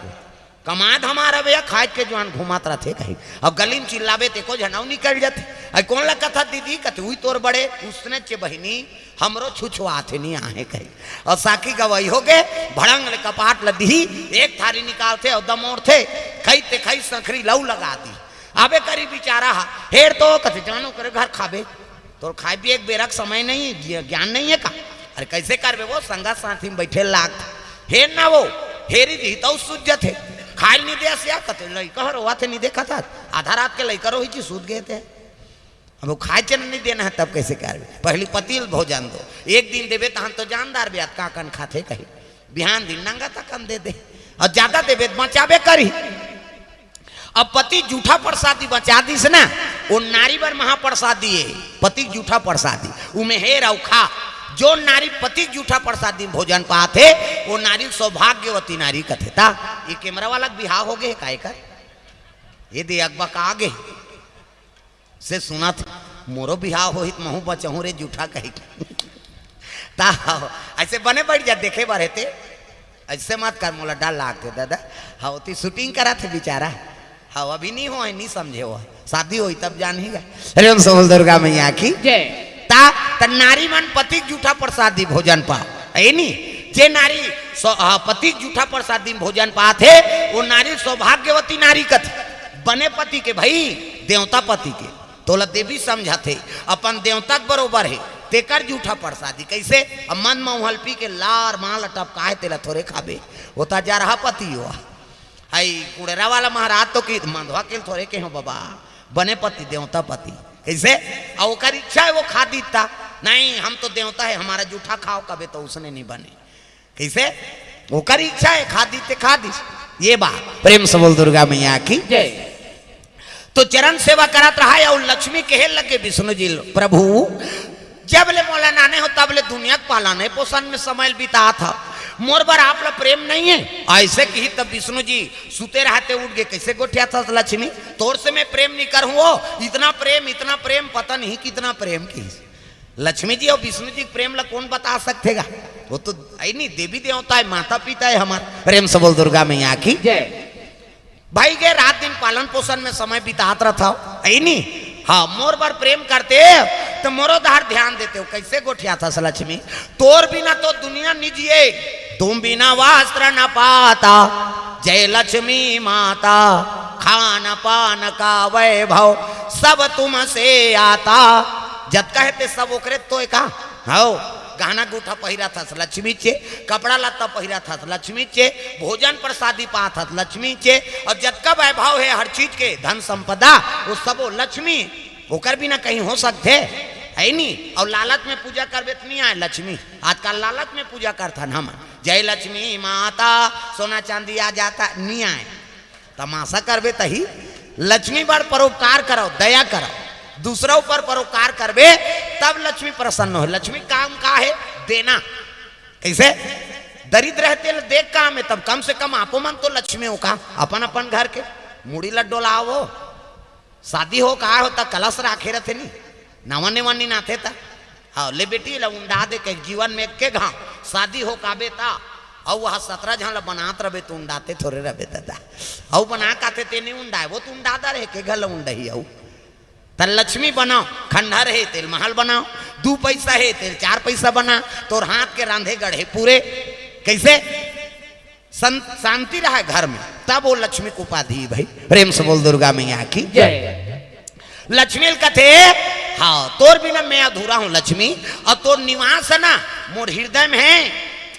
कमाए धमाए रबे या खाए के जुआन घूमत रथे कहीं। अब गली में चिल्लाबे त एको झन अउ निकल जाथे। अई कोन ला कथा दीदी? कथे उही तोर बड़े उसने चे बहिनी, हमरो छुछुआथे नी आहे कहीं। अउ साखी गवई हो गे, भड़ंग ले कपाट ल दिही, एक थारी निकालथे अउ दमोरथे, खई ते खई संखरी लऊ लगा दी। आबे करी बिचारा हा, हेर तो कथे जानो करे घर खाबे। तोर खाए पिए के बेरा के समय नहीं, ज्ञ-, ज्ञान नहीं है का? अरे, कैसे करबे वो? संगत साथी में बैठे लाग, हे ना वो, हेरी दी तो सुझ जथे। खाए नहीं दे, सिया कते लइका हर रोवा थे, नहीं देखा था, आधा रात के लइका रोही जी सूत गए थे। अब वो खाए चन नहीं देना है, तब कैसे करबे? पहली पति ल भोजन दो, एक दिन देबे तहन तो जानदार बे, अतका कन खाथे कही, बिहान दिन नंगा तकन दे दे, और ज्यादा देबे तो बचाबे करी। अब पति जूठा प्रसादी बचा दिस ना, वो नारी बर महाप्रसादी है, पति जूठा प्रसादी, उमे हेर अउ खा। जो नारी पति जूठा प्रसादी में भोजन पाथे, वो नारी सौभाग्यवती नारी कथे। ता ये कैमरा वाला के बिहाव हो गए, काय कर? ये दे अगबा का आगे से सुनत, मोरो बिहाव होही त महू बचहूं रे जूठा कही। ता ऐसे बने बैठ जा, देखे बर हेते। ऐसे मत कर, मोला डर लागथे दादा। हाँ, ओती शूटिंग करा थे बेचारा। हाँ, अभी नहीं हो, नहीं समझे हो, शादी होई तब जान ही गा। प्रेम से बोल दुर्गा मैया की। जय। ता, त नारी मन पति के जूठा प्रसादी भोजन पा, है नी? जे नारी सौ-, हाँ, पति के जूठा प्रसादी में भोजन पाथे, वो नारी सौभाग्यवती नारी कथे। बने पति के भाई, देवता पति के, तोला देवी समझथे, अपन देवता के बरोबर है, तेकर जूठा प्रसादी। कैसे? अब मन मउहल पी के लार माल टपकाए, तेला थोरे खाबे, वो ता जरहा पति हो। हई कुड़ेरा वाला महाराज तो कि मंदवा के थोरे के हो बाबा, बने पति, देवता पति। कैसे? आ ओकर इच्छा है, वो खा दीता। नहीं, हम तो देवता है, हमारा जूठा खाओ कबे, तो उसने नहीं बने। कैसे? ओकर इच्छा है, खा दीते, खा दी। ये बात प्रेम से बोल दुर्गा मैया की। जय। तो चरण सेवा करत रहा और लक्ष्मी कहे लगे विष्णु जी, प्रभु, जब ले मोला नाने हो, तब ले दुनिया के पालन पोषण में समय बिता था, मोर बर आप ला प्रेम नहीं है। ऐसे कही तब विष्णु जी सुते रहते उठ गए, कैसे गोठिया था लक्ष्मी, तोर से मैं प्रेम नहीं करूं, वो इतना प्रेम, इतना प्रेम, पता नहीं कितना प्रेम की। लक्ष्मी जी और विष्णु जी के प्रेम ला कौन बता सकथेगा? वो तो आई नहीं, देवी देवता है, माता पिता है हमार। प्रेम से बोल दुर्गा मैया की। जय। भाई के रात दिन पालन पोषण में समय बितात रहत हव, है नी? हाँ, मोर बर प्रेम करते तो मोरो धार ध्यान देते हो। कैसे गोठिया था लक्ष्मी, तोर बिना तो दुनिया निजिए, तुम बिना वस्त्र न पाता, जय लक्ष्मी माता, खान पान का वैभव सब तुमसे आता। जत कहते सब ओकरे तो का, हव, गहना गूठा पहिरत हस लक्ष्मी चे, कपड़ा लत्ता पहिरत हस लक्ष्मी चे, भोजन प्रसादी पात हस लक्ष्मी चे, और जतका वैभव है हर चीज के, धन संपदा, वो सबो लक्ष्मी। ओकर बिना कहीं हो सकथे? है नी। और लालच में पूजा करबे त नहीं आए लक्ष्मी। आजकल लालच में पूजा करथन हम, जय लक्ष्मी माता, सोना चांदी आ जाता, नहीं आए। तमाशा करबे तही। लक्ष्मी बर परोपकार करो, दया करो, दूसरा ऊपर परोपकार करबे तब लक्ष्मी प्रसन्न हो। लक्ष्मी काम का है? देना। कैसे? दरिद्र रहते ल देख काम है, तब कम से कम आपो मन तो लक्ष्मी हो का, अपन अपन घर के मुड़ी ल डोलाओ। शादी हो का होता, कलश राखे रहते नी, नवा नेवा नी नाथे ता। हाँ, ले बेटी ला उंडा दे के जीवन में के घाव शादी हो काबे ता। अउ वह सतरा झन ला बनात रबे तो उंडाते थोरे रबे दादा। अउ बना काथे ते नहीं उंडाए, वो तो उंडा दा रहे के घर ला उंडही अउ। त लक्ष्मी बनाओ, खंडहर है तेल महल बनाओ, दू पैसा है तेल चार पैसा बना, तोर हाथ के रांधे गढ़े पूरे। कैसे? सं-, शांति रहे घर में, तब वो लक्ष्मी के उपाधि भाई। प्रेम से बोल दुर्गा मैया की। जय। लक्ष्मी ल कथे, हाँ, तोर बिना मैं अधूरा हूँ लक्ष्मी, और तोर निवास है ना, मोर हृदय में है।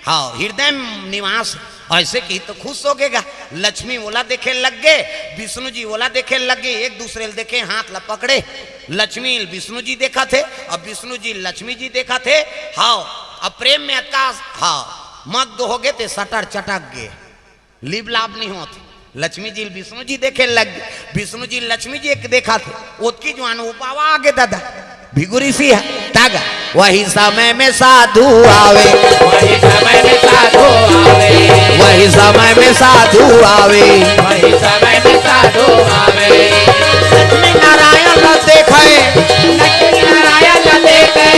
हाँ, हृदय में निवास। ऐसे की तो खुश हो गेगा। लक्ष्मी ओला देखे लग गए, विष्णु जी ओला देखे लग गए, एक दूसरे ल देखे, हाथ ला पकड़े। लक्ष्मी ल विष्णु जी देखा थे, अब विष्णु जी लक्ष्मी जी देखा थे। हाँ, अब प्रेम में अतका, हाँ, मग्न हो गए थे, सटर चटक गए। लिप लाप नहीं होत। लक्ष्मी जी ल विष्णु जी देखे लग, विष्णु जी ल लक्ष्मी जी एक देखा थे, ओतकी जुआन उपावा आगे दादा। भिगुरी सी है, तागा। वही समय में साधु आवे। वही समय में साधु आवे। वही समय में साधु आवे। वही समय में साधु आवे। लक्ष्मी नारायण ला देखे। लक्ष्मी नारायण ला देखे।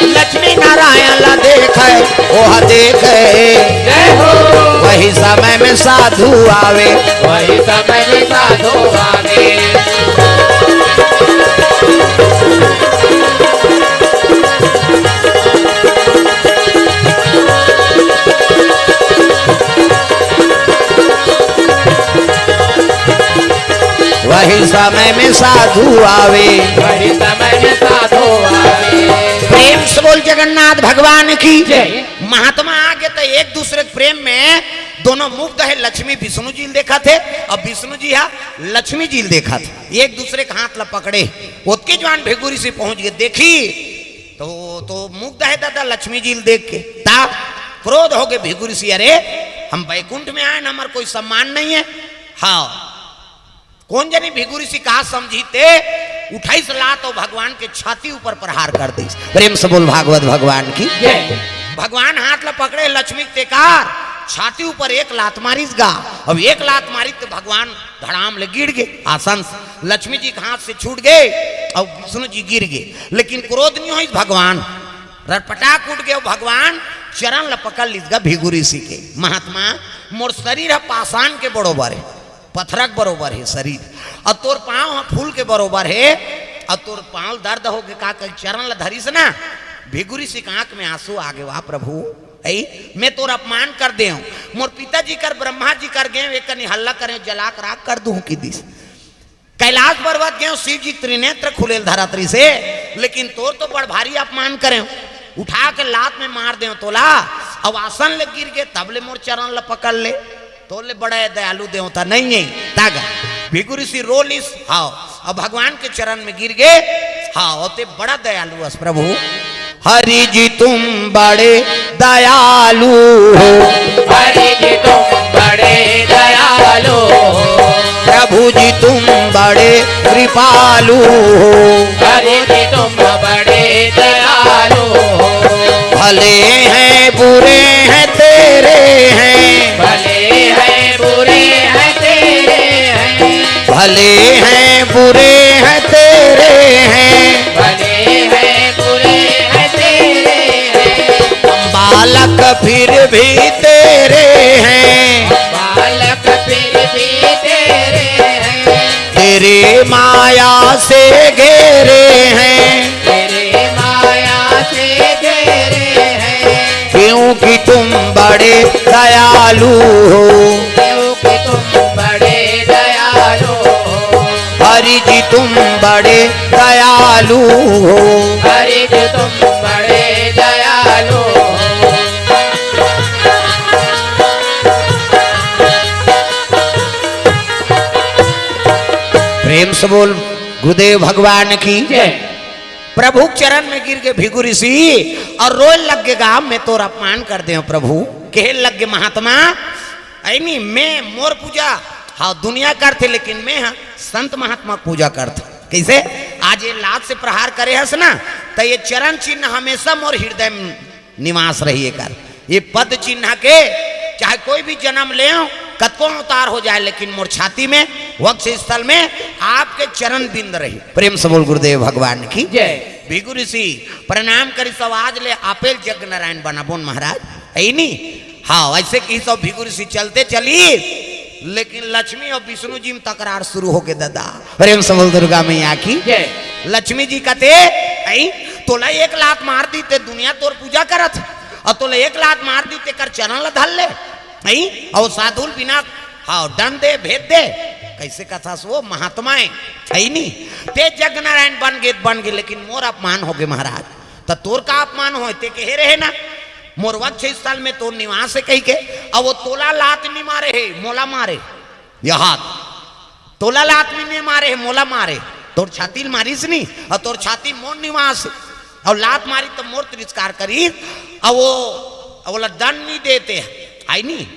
लक्ष्मी नारायण ला देखे। ओह देखे। जय हो। वही समय में साधु आवे। वही समय में साधु आवे। वही समय में साधु आवे। वही समय में साधु आवे। प्रेम से बोल जगन्नाथ भगवान की। जय। महात्मा आगे तो एक दूसरे के प्रेम में दोनों मुग्ध हे। लक्ष्मी विष्णु जी ल देखत हे, अब विष्णु जी हा लक्ष्मी जी ल देखत हे, एक दूसरे के हाथ ला पकड़े। ओतके जुवार भृगु ऋषि पहुंच गे, देखिस तो, तो मुग्ध हे दादा लक्ष्मी जी ल देख के। ता क्रोध होगे भृगु ऋषि, अरे हम बैकुंठ में आए न, हमर कोई सम्मान नहीं हे। हाँ, कोन जनी भृगु ऋषि का समझिस ते उठाइस लात अउ भगवान के छाती ऊपर प्रहार कर दिस। प्रेम से बोल भागवत भगवान की। जय। भगवान हाथ ला पकड़े लक्ष्मी के तेकर छाती ऊपर एक लात मारिस गा। अब एक लात मारिस ते भगवान धड़ाम ले गिर गे आसन से। लक्ष्मी जी के हाथ से छूट गे अउ विष्णु जी गिर गे, लेकिन क्रोध नहीं होइस भगवान, रटपटाक उठ गे। भगवान चरण ला पकड़ लिस गा भृगु ऋषि के, महात्मा मोर शरीर ह पाषाण के बरोबर हे, पथरा के बरोबर हे शरीर, अउ तोर पाँव ह फूल के बरोबर हे, अउ तोर पाँव दर्द होगे का कहि चरण ल धरिस ना, भृगु ऋषि के आँख में आंसू आगे, वाह प्रभु, ऐ मैं तोर अपमान कर देंव, मोर पिताजी कर ब्रह्मा जी कर गेंव, एक कनी हल्ला करेंव, जला के राख कर दूं कि दिस। कैलाश पर्वत गेंव, शिव जी त्रिनेत्र खुलेल धरत रहिसे, लेकिन तोर तो बड़ भारी अपमान करेंव, उठा के लात में मार देंव तोला, अउ आसन ले गिर गे, तब ले मोर चरण ल पकड़ ले, तोर ले बड़ा दयालु देवता नहीं हे। तागा भृगु ऋषि रो लिस, हाव, अउ भगवान के चरण में गिर गे, हाव, ते बड़ा दयालु अस प्रभु। हरि जी तुम बड़े दयालु हो। हरि जी तुम बड़े दयालु हो। प्रभु जी तुम बड़े कृपालु हो। हरि जी तुम बड़े दयालु हो। भले हैं बुरे हैं तेरे हैं। भले हैं बुरे हैं तेरे हैं। भले हैं बुरे हैं तेरे हैं। भले हैं बुरे हैं तेरे हैं। हम बालक फिर भी तेरे हैं। बालक फिर भी तेरे हैं। तेरे माया से घेरे हैं। तेरे माया से घेरे हैं। क्योंकि तुम बड़े दयालु हो। क्योंकि तुम बड़े दयालु हो। हरि जी तुम बड़े दयालु हो। हरि जी तुम बड़े दयालु हो। प्रेम से बोल गुरुदेव भगवान की। जय। प्रभु के चरण में गिर गे भृगु ऋषि अउ रोए लग गे गा, मैं तोर अपमान कर देंव प्रभु। कहे लग गे महात्मा, ऐ नी, मैं मोर पूजा, हाँ, दुनिया करथे, लेकिन मैं, हाँ, संत महात्मा के पूजा करथंव। कइसे? आज ये लात से प्रहार करे हस ना, त ये चरण चिन्ह हमेशा मोर हृदय में निवास रही एकर। ये पद चिन्ह के चाहे कोई भी जन्म लेंव, कतको अवतार हो जाए, लेकिन मोर छाती में, वक्ष स्थल में आपके चरण बिंद रही। प्रेम से बोल गुरुदेव भगवान की। जय। भृगु ऋषि प्रणाम करिस, आज ले आपे ल जग नारायण बनाबोन महाराज, ऐ नी? हाँ, ऐसे किहिस भृगु ऋषि चलते चलिस, लेकिन लक्ष्मी अउ विष्णु जी में तकरार शुरू होगे दादा। प्रेम से बोल दुर्गा मैया की। जय। लक्ष्मी जी कथे, "ऐ, तोला एक लात मार दिस ते दुनिया तोर पूजा करत, अउ तोला एक लात मार दिस तेकर चरण ल धर ले, ऐ, अउ साधु ल बिना, हाँ, दंड दे, भेद दे।" कइसे कथस वो महात्मा हे, ऐ नी? ते जग नारायण बन गे, बन गे, लेकिन मोर अपमान होगे महाराज। त तोर का अपमान होय, ते कहे रहे ना, मोर वक्ष स्थल में तोर निवास हे कहिके, अउ वो तोला लात नी मारे हे, मोला मारे। ये हाथ तोला लात भी नहीं मारे हे, मोला मारे। तोर छाती ल मारिस नी, अउ तोर छाती मोर निवास हे। अउ लात मारिस त मोर तिरस्कार करिस, अउ वो, अउ वोला दंड नहीं देते, ऐ नी?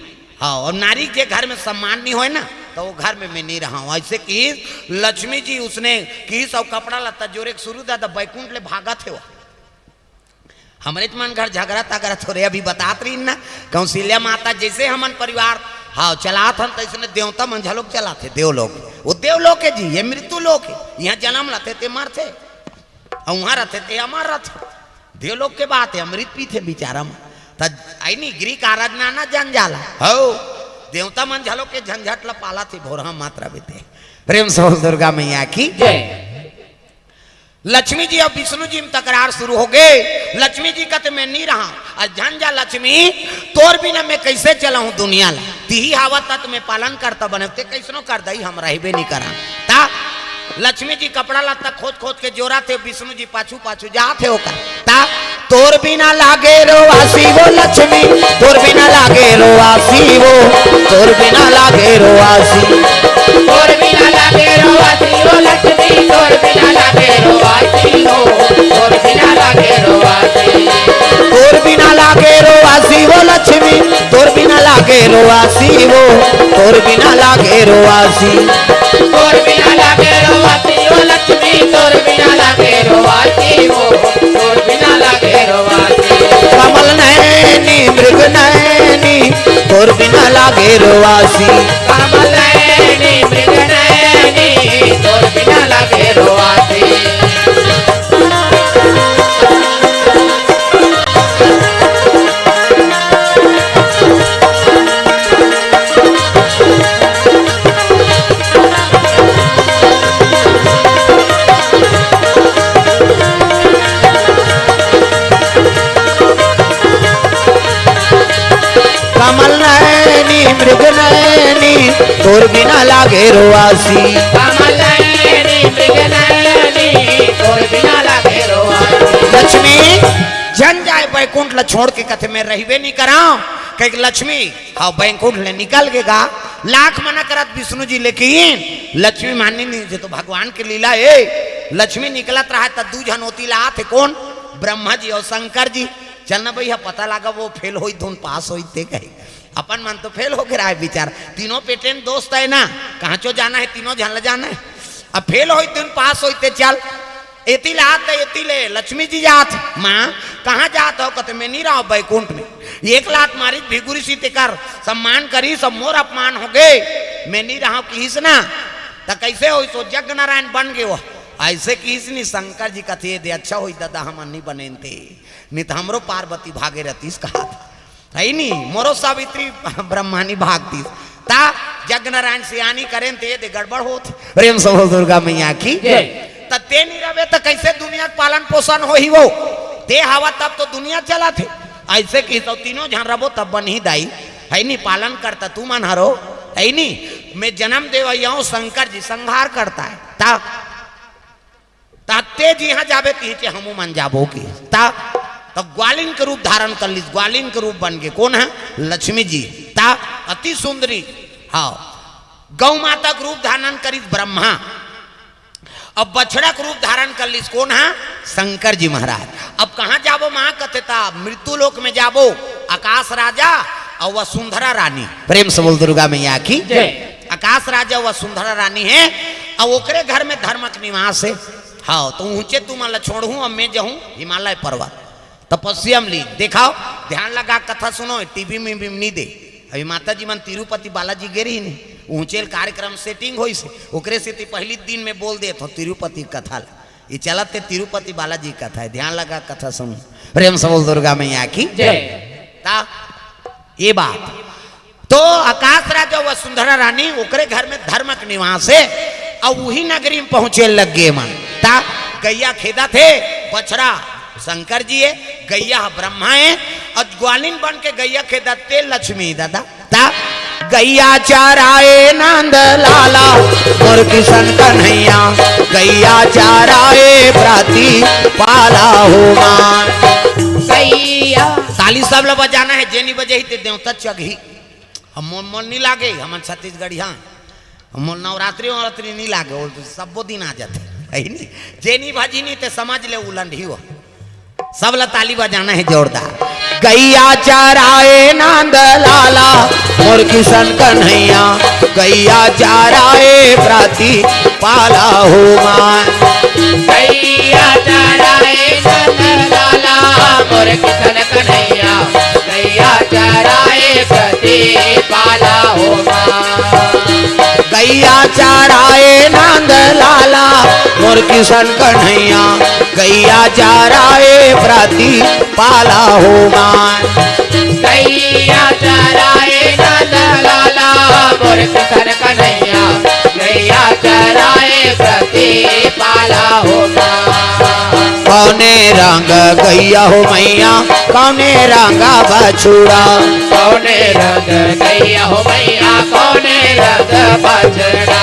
हाँ, अउ नारी के घर में सम्मान नहीं होय ना, त वो घर में मैं नहीं रहंव। ऐसे किहिस लक्ष्मी जी, उसने किहिस अउ कपड़ा लत्ता जोरे के शुरू दादा, बैकुंठ ले भागत हे वो। हमरेच मन घर झगरा तगरा थोरे अभी बतात रहिन ना, कौशल्या माता जइसे हमन परिवार, हाँ, चलात हन, तइसने देवता मन घलोक चलाथे, देवलोक। वो देवलोक हे जी, ये मृत्यु लोक हे। इहाँ जनम लेथे ते मरथे, अउ उहाँ रहिथे ते अमर रहिथे। देवलोक के बात हे, अमृत पीथे बिचारा मन। त ऐ नी, गृह कारज नाना जंजाल हे। हौ, देवता मन घलोक के झंझट ल पालथे, भोरहा मात्रा बीते। प्रेम से बोल दुर्गा मैया की। जय। लक्ष्मी जी अउ विष्णु जी में तकरार शुरू होगे। लक्ष्मी जी कथे, "मैं नहीं रहंव, अउ झन जा लक्ष्मी, तोर बिना मैं कइसे चलाहूं दुनिया ला? तिही हवस त मैं पालन करता बने, ते कइसनो कर दई, हम रहिबे नहीं करन।" त लक्ष्मी जी कपड़ा लत्ता खोज खोज के जोरथे, विष्णु जी पाछू पाछू जाथे ओकर। ता, तोर बिना लागे रोवासी वो लक्ष्मी, तोर बिना लागे रोवासी वो, तोर बिना लागे रोवासी। तोर बिना लागे रोवासी वो लक्ष्मी, तोर बिना लागे रोवासी वो, तोर बिना लागे रोवासी। तोर बिना लागे रोवासी वो लक्ष्मी, तोर बिना लागे रोवासी वो, तोर बिना लागे रोवासी। तोर बिना लागे रोवासी वो लक्ष्मी, तोर बिना लागे रोवासी वो, तोर बिना लागे रोवासी। कमल नैनी मृग नैनी, तोर बिना लागे रोवासी। कमल नैनी मृग नैनी, तोर बिना लागे रोवासी। कमल नैनी मृग नैनी, तोर बिना लागे रोवासी। कमल नैनी मृग नैनी, तोर बिना लागे रोवासी। लक्ष्मी जन जाए बैकुंठ ल छोड़ के, कथे मैं रहिबे नहीं करां, कहे लक्ष्मी, हाँ, बैकुंठ ले निकल गे गा। लाख मना करत विष्णु जी, लेकिन लक्ष्मी मानी नहीं, जे तो भगवान के लीला हे। लक्ष्मी निकलत रहा त दू झन ओती ला आथे, कौन? ब्रह्मा जी और शंकर जी। चल ना भैया, पता लागा वो फेल होई धुन पास होई ते कहे। अपन मन तो फेल हो गे रहा हे बिचारा। तीनों पेटेंट दोस्त हे ना, कहाँ चो जाना हे, तीनों झन ल जाना हे। अब फेल होई धुन पास होई ते चल। एती ले आत, एती ले लक्ष्मी जी जात, माँ कहाँ जात हो? कथे मैं नहीं रहा बैकुंठ में। एक लात मारी भिगुरी सी तेकर सम्मान करी, सब मोर अपमान हो गे, मैं नहीं रहा किहिस ना। त कैसे होई सो जग नारायण बन गे वो। ऐसे किहिस नहीं शंकर जी कथे दे, अच्छा होई दादा हमन नहीं बनेन ते, नहीं त हमरो पार्वती भागे रहतीस कहा था। हे नी, मोरो सावित्री ब्रह्मानी भाग दिस। ता जग नारायण सियानी करेन ते दे गड़बड़ होत। प्रेम से बोल दुर्गा मैया की। जय। त ते नी रबे त कैसे दुनिया के पालन पोषण होही वो? ते हवा तब तो दुनिया चलत हे। ऐसे किहिस तो तीनों झन रबो तब बनही दाई। हे नी, पालन करता तू मन हरो। हे नी, मैं जन्म देवइया हूँ, शंकर जी संहार करता हे। ता ता ते जिहाँ जाबे तिहिचे हमू मन जाबो की। ता, त ग्वालिन के रूप धारण कर लिस, ग्वालिन के रूप बन गे। कौन हे? लक्ष्मी जी। ता अति सुंदरी। हाँ, गौ माता के रूप धारण करिस ब्रह्मा। अब बछड़ा के रूप धारण कर लिस कौन हे? शंकर जी महाराज। अब कहाँ जाबो माँ? कथे ता मृत्यु लोक में जाबो, आकाश राजा और वसुंधरा रानी। प्रेम से बोल दुर्गा मैया की। जय। आकाश राजा वसुंधरा रानी हे, अउ ओकरे घर में धर्म के निवास हे। हाँ, तो ऊंचे तुमन ला छोड़हूँ, अब मैं जहूँ हिमालय पर्वत, तपस्या में लीन। देखाओ, ध्यान लगा कथा सुनो, टीवी में भी नहीं दे। अभी माता जी मन तिरुपति बालाजी गे रही नहीं, ऊंचे कार्यक्रम सेटिंग होइस हे, ओकरे सेती पहली दिन में बोल देत हो तिरुपति कथा ला। ये चलत हे तिरुपति बालाजी कथा हे, ध्यान लगा कथा सुनो। प्रेम से बोल दुर्गा मैया की। जय। ता ये बात। तो आकाश राजा वसुंधरा रानी, ओकरे घर में धर्म के निवास हे, अउ उही नगरी में पहुंचे लग गे मन। ता गैया खेदत हे, बछड़ा शंकर जी हे, गैया ब्रह्मा हे, अउ ग्वालिन बन के गैया खेदत हे लक्ष्मी दादा। ता गैया चराए नंद लाला, मोर किशन कन्हैया, गैया चराए प्रति पाला हो माँ। गैया। ताली सब ला बजाना हे, जे नी बजाही ते देवता चघही। अब मोर, मोर नी लागे, हमन छत्तीसगढ़िया। मोर नवरात्रि ववरात्रि नी लागे, वो तो सब्बो दिन आ जाथे, हे नी? जे नी भजी नी ते समझ ले उलंढी हो। सब ला ताली बजाना हे जोरदार। गैया चराए नंद लाला, मोर किशन कन्हैया, गैया चराए प्रति पाला हो माँ। गैया चराए नंद लाला, मोर किशन कन्हैया, गैया चराए प्रति पाला हो माँ। गैया चराए नंद लाला, मोर किशन कन्हैया, गैया चराए प्रति पाला हो माँ। गैया चराए नंद लाला, मोर किशन कन्हैया, गैया चराए प्रति पाला हो माँ। कौने रंग गैया हो मैया, कौने रंग बछुड़ा। कौने रंग गैया हो मैया, कौने रंग बछड़ा।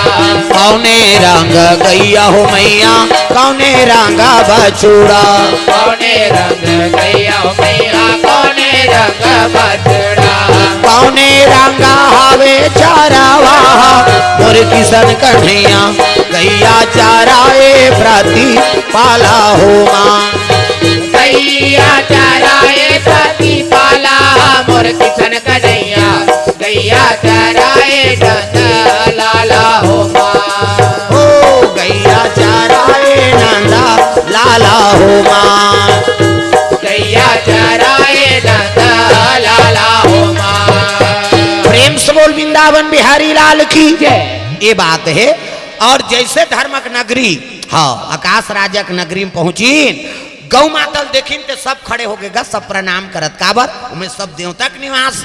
कौने रंग गैया हो मैया, कौने रंग बछड़ा। कौने रंग गैया हो मैया, कौने रंग बछड़ा। कौने रंग हवे चरवाहा मोर किशन कन्हैया, गैया चराए प्रति पाला हो माँ। गैया चराए प्रति पाला मोर किशन कन्हैया, गैया चराए नंद लाला हो माँ। ओ गैया चराए नंद लाला हो माँ। गैया चराए नंद लाला हो माँ। प्रेम से बोल वृंदावन बिहारी लाल की जय। ये बात है। और जैसे धर्मक नगरी, हाँ, आकाश राजक नगरी में पहुंची, गौ मातल देखिन ते सब खड़े हो गए गा, सब प्रणाम करत। काबर? उमें सब देवता के निवास।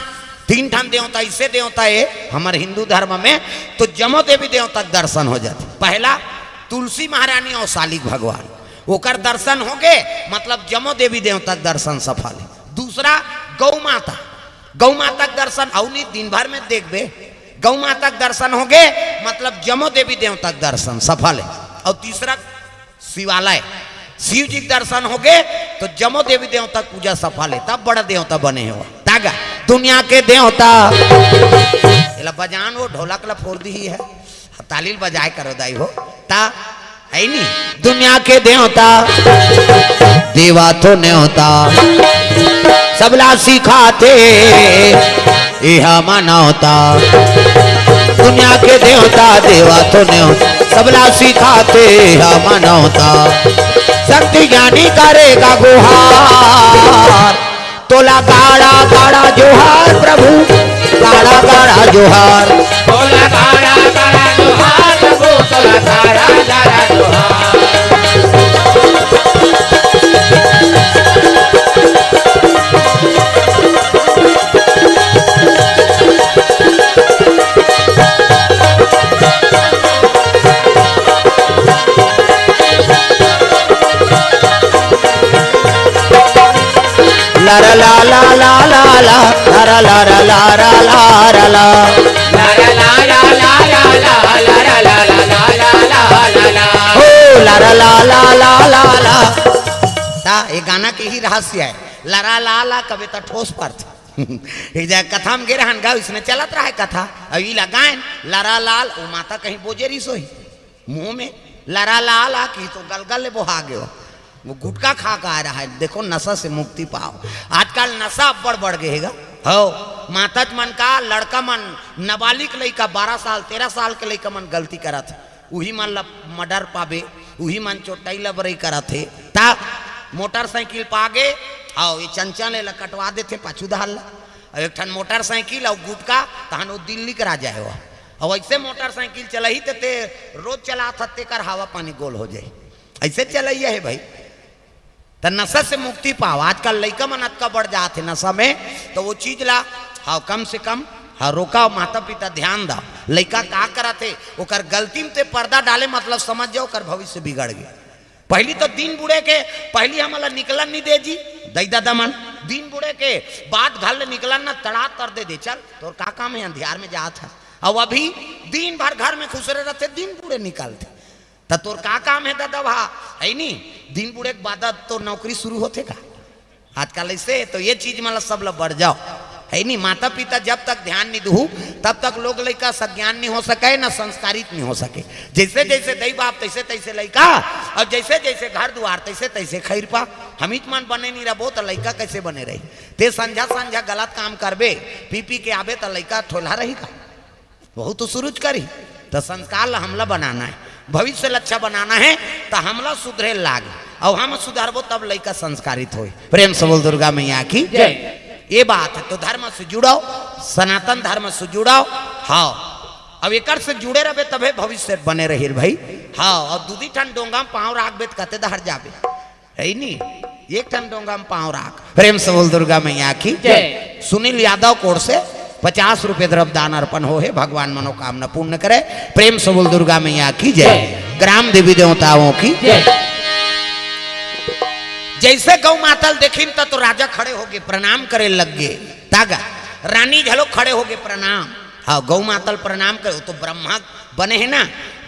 तीन ठन देवता, ऐसे देवता है हमर हिंदू धर्म में, तो जमो देवी देवता के दर्शन हो जाते। पहला तुलसी महारानी और सालिक भगवान, ओकर दर्शन हो गए, मतलब जमो देवी देवता के दर्शन सफल है। दूसरा गौ माता, गौ माता के दर्शन अउ नहीं, दिन भर में देखबे, गौ माता के दर्शन हो गए, मतलब जमो देवी देवता के दर्शन सफल है। और तीसरा शिवालय, शिव जी के दर्शन हो गए, तो जमो देवी देवता के पूजा सफल है, तब बड़ा देवता बने हो। तागा दुनिया के देवता, एला बजान वो ढोलक ला फोड़ दी ही है, ताली ल बजाए करो दाई हो, ता है नी? दुनिया के देवता, देवा तो न्योता, सबला सिखाते, एहा मानवता। दुनिया के देवता, देवा तो न्योता, सबला सिखाते, एहा मानवता। संत ज्ञानी करेगा गुहार, तोला गाड़ा गाड़ा जोहार प्रभु, गाड़ा गाड़ा जोहार। तोला गाड़ा गाड़ा जोहार प्रभु, तोला गाड़ा गाड़ा जोहार। लारा ला ला ला ला ला, लारा लारा लारा लारा ला। लारा लारा लारा ला, लारा लारा लारा लारा ला। हो लारा ला ला ला ला ला। ता ये गाना के ही रहस्य है। लारा ला ला कबे त ठोस परथे। एक जगह कथा में गे रहन गा, इसने चलत रहा है कथा। अब ई लगाएन, लारा लाल, वो माता कहीं बोजे रही सोही। मुंह में लारा लाल आ की तो गलगल ले बोहा गयो। वो गुटखा खा के आ रहा है, देखो नशा से मुक्ति पाओ। आजकल नशा अब्बड़ बढ़ गए हेगा। हो, माता मन का लड़का मन, नाबालिग लइका, बारह साल, तेरह साल के लइका मन गलती करत हे, उही मन ला मर्डर पाबे, उही मन चोटाई लबरई करत हे। ता मोटरसाइकिल पागे, आओ ये चंचल एला कटवा देथे पाछू धार ला। अउ एक ठन मोटरसाइकिल अउ गुटखा, तहन वो दिल्ली के राजा हे वो। अउ ऐसे मोटरसाइकिल चलही ते, ते रोज चलात ह, तेकर हवा पानी गोल हो जाही। ऐसे चलैया हे भाई। त नशा से मुक्ति पाओ। आजकल लइका मन अतका बढ़ जात हे नशा में, तो वो चीज ला, हाँ, कम से कम, हाँ, रोकाओ, माता पिता ध्यान दो। लइका का करत हे, ओकर गलती में ते पर्दा डाले, मतलब समझ जाओ, ओकर भविष्य बिगड़ गए। पहली तो दिन बुड़े के, पहली हमला निकलन नहीं दे जी, दई दादा मन, दिन बुड़े के बाद घर ले निकलन ना, तड़ा तर दे दे, चल, तोर का काम है, अंधियार में जात है। अब अभी दिन भर घर में खुसरे रहते, दिन बुड़े निकलते, त तोर का काम है दादा भा, है नी? दिन बुड़े के बाद तोर नौकरी शुरू होथे का? आजकल ऐसे तो ये चीज मतलब सब ला बढ़ जाओ, है नी? माता पिता जब तक ध्यान नहीं दूहू, तब तक लोग लइका सज्ञान नहीं हो सके, ना संस्कारित नहीं हो सके। जैसे जैसे दई बाप तैसे तैसे लइका, और जैसे जैसे घर दुआर तैसे तैसे खैरपा। हमीच मन बने नहीं रहबो तो लइका कैसे बने रही? ते संझा संझा गलत काम करबे, पी पी के आबे तो लइका ठोलहा रही का? बहुत तो सुरुच करी। तो संस्कार ला हमला बनाना है, भविष्य ला अच्छा बनाना है, तो हमला सुधरे लाग, और हम सुधरबो तब लइका संस्कारित होई। प्रेम से बोल दुर्गा मैया की जय। ये बात है, तो धर्म से जुड़ाओ, सनातन धर्म से जुड़ाओ। हाँ, अब एकर से जुड़े रहबे तबे भविष्य बने रही भाई। हाँ, और दूधी ठन डोंगा में पाँव राखबे त कते दहर जाबे, है नी? एक ठन डोंगा में पाँव राख। प्रेम से बोल दुर्गा मैया की जय। सुनील यादव कोर से पचास रुपए द्रव्य दान अर्पण हो हे, भगवान मनोकामना पूर्ण करे। प्रेम से बोल दुर्गा मैया की जय। जय। ग्राम देवी देवताओं की जय। जैसे गौ माता ल देखिन त तो राजा खड़े होगे, प्रणाम करे लग गे। तागा रानी घलो खड़े होगे, प्रणाम। हाँ, गौ माता ल प्रणाम करे, वो तो ब्रह्मा बने हे ना,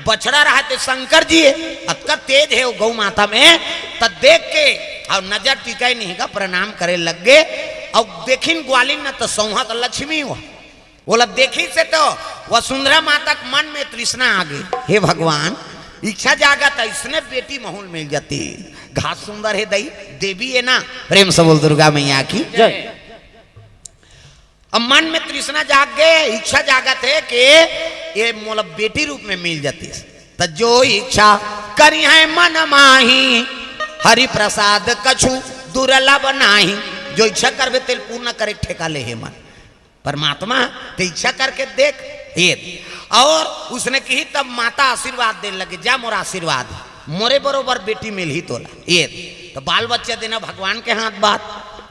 बछड़ा रहा ते शंकर जी हे, अतका तेज हे वो गौ माता में, त देख के, हाँ, नजर टिकाय नहीं का, प्रणाम करे लग गे। अउ देखिन ग्वालिन न, त सौंहा त लक्ष्मी हो, ओला देखिस हे तो वसुंधरा माता के मन में तृष्णा आ गे, हे भगवान, इच्छा जागत, अइसने बेटी महूं ल मिल जाती। घास सुंदर हे दई, देवी हे ना, प्रेम से बोल दुर्गा मैया की। जय। अब मन में तृष्णा जाग गे, इच्छा जागत हे कि ये मोला बेटी रूप में मिल जातिस। त जो इच्छा करिहैं मन माही, हरि प्रसाद कछु दुर्लभ नाही। जो इच्छा करबे तेल पूर्ण करे ठेका ले हे मन। परमात्मा, ते इच्छा करके देख, ये। और उसने कही तब माता आशीर्वाद देने लगे, जा मोर आशीर्वाद, मोरे बरोबर बेटी मिलही तोला, ये। तो बाल बच्चा देना भगवान के हाथ बात,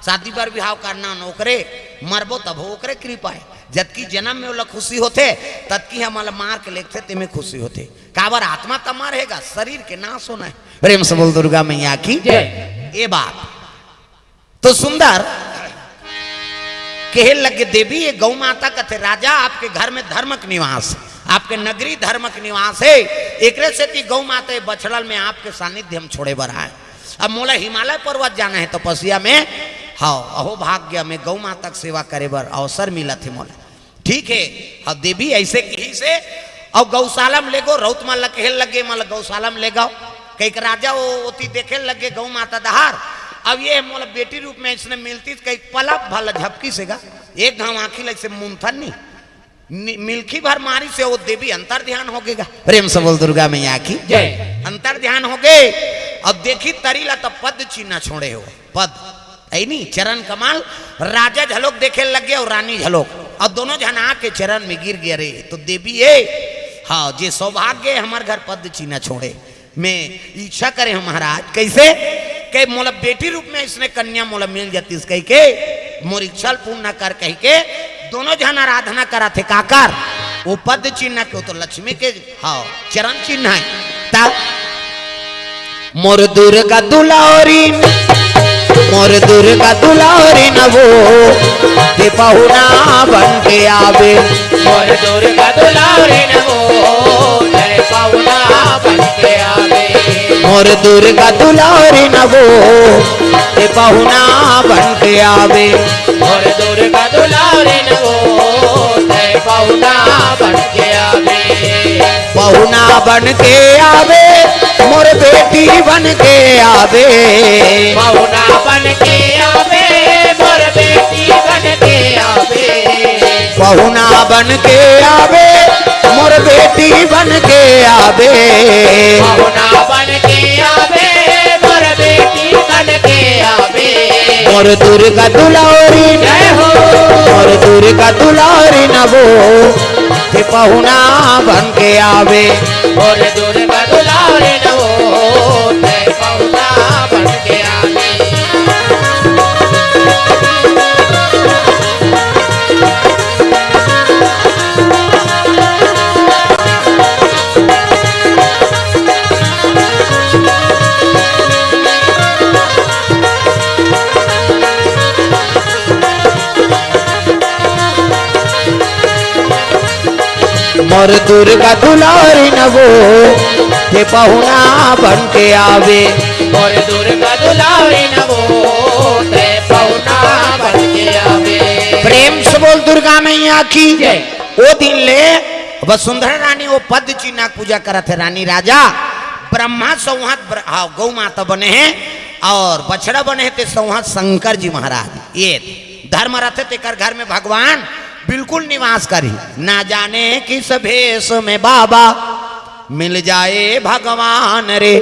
शादी बर बिहाव करना न ओकरे, मरबो तब ओकरे कृपा हे। जतकी जन्म में ओला खुशी होथे, ततकी हमला मार के लेगथे, तेमे खुशी होथे। काबर आत्मा त अमर हे गा, शरीर के नाश होना हे। प्रेम से बोल दुर्गा मैया की। जय। ये बात। तो सुंदर कहे लगे, देवी, ये गौ माता कथे, राजा, आपके घर में धर्म के निवास, आपके नगरी धर्म के निवास हे, एकरे सेती गौ माता ये बछड़ल में आपके सानिध्य हम छोड़े बर आए। अब मोला हिमालय पर्वत जाना हे तपस्या में, हाँ, अहो भाग्य में गौ माता के सेवा करे बर अवसर मिलत हे मोला। ठीक हे, अब देवी अइसे कहिस हे, अउ गौशाला में लेगो, रउत मन ल कहे लगे, मन ल गौशाला में लेगो, कहिके राजा वो ओती देखे लगे गौ माता डहार। अब ये मोला बेटी रूप में अइसने मिलतिस, कहिके पलक भर ल झपकिस हे गा, एक घांव आँखी ल अइसे मुंथन नहीं, नि-, मिलखी भर मारिस हे, वो देवी अंतर ध्यान हो गे गा। प्रेम से बोल दुर्गा मैया की। जय। अंतर ध्यान हो गे, अब देखिस तरी ला त पद चिन्ह छोड़े हो, पद, ऐ नी, चरण कमल। राजा झलोक देखे लग गे अउ रानी झलोक, अउ दोनों झन आके चरण में गिर गे। अरे, तो देवी ए, हाँ, जे सौभाग्य हे हमर घर पद चिन्ह छोड़े। मैं इच्छा करे हंव महाराज, कइसे? कहे मोला बेटी रूप में अइसने कन्या मोला मिल जातिस कहिके, मोर इच्छा ल पूर्ण कर कहिके, दोनों झन आराधना करत हे काकर? वो पद चिन्ह के, वो तो लक्ष्मी के हाँ, चरण चिन्ह हे। ता मोर दुर्गा दुलारी, मोर दुर्गा दुलारी न वो, ते पहुना बन के आवे। मोर दुर्गा दुलारी न वो, ते पहुना बन के आवे। मोर दुर्गा दुलारी न वो, ते पहुना बन के आवे। मोर दुर्गा दुलारी न वो, ते पहुना बन के आवे। पहुना बन के आवे, मोर बेटी बन के आवे। पहुना बन के आवे, मोर बेटी बन के आवे। पहुना बन के आवे, मोर बेटी बन के आवे। पहुना बन के आवे, मोर बेटी बन के आवे। मोर दुर्गा दुलारी, जय हो। मोर दुर्गा दुलारी न वो, ते पहुना बन के आवे। मोर दुर्गा दुलारी न वो, ते पहुना बन के आवे। मोर दुर्गा दुलारी न वो, ते पहुना बन के आवे। मोर दुर्गा दुलारी न वो, ते पहुना बन के आवे। प्रेम से बोल दुर्गा मैया की। जय। ओ दिन ले वसुंधरा रानी वो पद चिन्ह के पूजा करत हे। रानी राजा ब्रह्मा सौंहत ब्र-, हाँ, गौ माता बने हे अउ बछड़ा बने हे ते सौंहत शंकर जी महाराज। ये धर्म रथे तेकर घर में भगवान बिल्कुल निवास करी। ना जाने किस भेष में बाबा मिल जाए भगवान रे,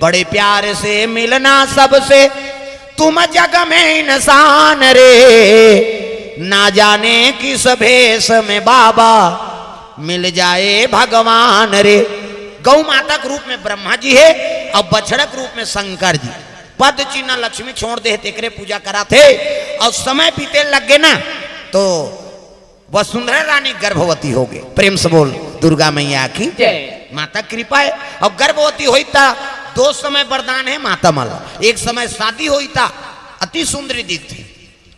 बड़े प्यार से मिलना सबसे तुम जग में इंसान रे। ना जाने किस भेष में बाबा मिल जाए भगवान रे। गौ माता के रूप में ब्रह्मा जी हे अउ बछड़ा के रूप में शंकर जी। पद चिन्ह लक्ष्मी छोड़ दे हे, तेकरे पूजा करत हे अउ समय बीते लग गे ना, तो वसुंधरा रानी गर्भवती हो गे। प्रेम से बोल दुर्गा मैया की। जय। माता कृपा हे। अउ गर्भवती होई त दो समय वरदान हे माता मन ला। एक समय शादी होई त अति सुंदरी दिखथे,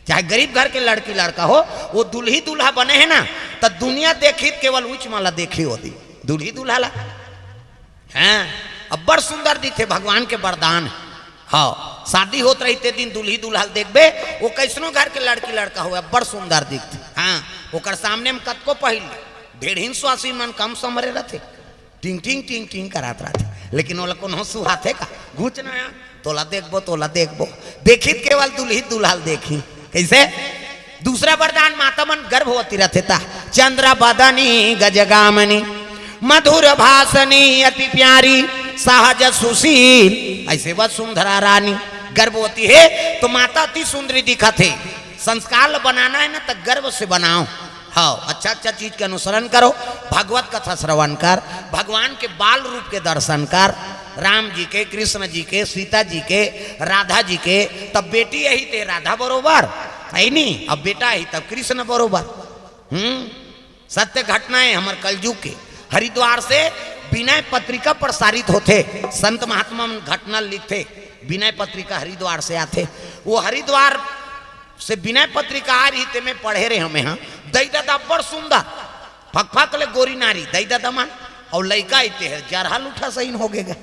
चाहे गरीब घर के लड़की लड़का हो, वो दुल्ही दूल्हा बने हे ना, त दुनिया देखी त केवल उच मन ला देखी होती, दूल्ही दूल्हा ला। हैं, अब्बड़ सुंदर दिखथे, भगवान के वरदान हे। हाँ, शादी होत रही ते दिन दूल्ही दूल्हा ल देखबे, वो कैसनो घर के लड़की लड़का होय, अब्बड़ सुंदर दिखथे। हाँ, ओकर सामने में कतको पहिल ले, भेड़हिन स्वासी मन कम समरे रथे, टिंग टिंग टिंग टिंग करात रथे, लेकिन ओला कोनो सुहाथे का? घुच ना आ, तोला देखबो, तोला देखबो। देखी त केवल दूल्ही दूल्हा ल देखी। कैसे? दूसरा वरदान, माता मन गर्भवती रथे ता, चंद्र बदनी गजगामनी, मधुर भाषणी अति प्यारी, सहज सुशील, ऐसे वसुंधरा रानी। गर्भवती हे तो माता अति सुंदरी दिखत हे। संस्कार ल बनाना हे ना, त गर्भ से बनाओ। हाँ, अच्छा अच्छा चीज के अनुसरण करो, भागवत कथा श्रवण कर, भगवान के बाल रूप के दर्शन कर, राम जी के, कृष्ण जी के, सीता जी के, राधा जी के। तब बेटी अही ते राधा बरोबर, हे नी? अब बेटा अही तब कृष्ण बरोबर। हम्म, सत्य घटना हे हमर कलयुग के। हरिद्वार से विनय पत्रिका प्रसारित होथे, संत महात्मा मन घटना लिखथे, विनय पत्रिका हरिद्वार से आथे। वो हरिद्वार से विनय पत्रिका आ रही, ते में पढ़े रहे हमें, हाँ, दई ददा अब्बड़ सुंदर, फकफक ले गोरी नारी, दई ददा मन, अउ लइका अइते हे, जरहा लुठा सहीन हो गे गा।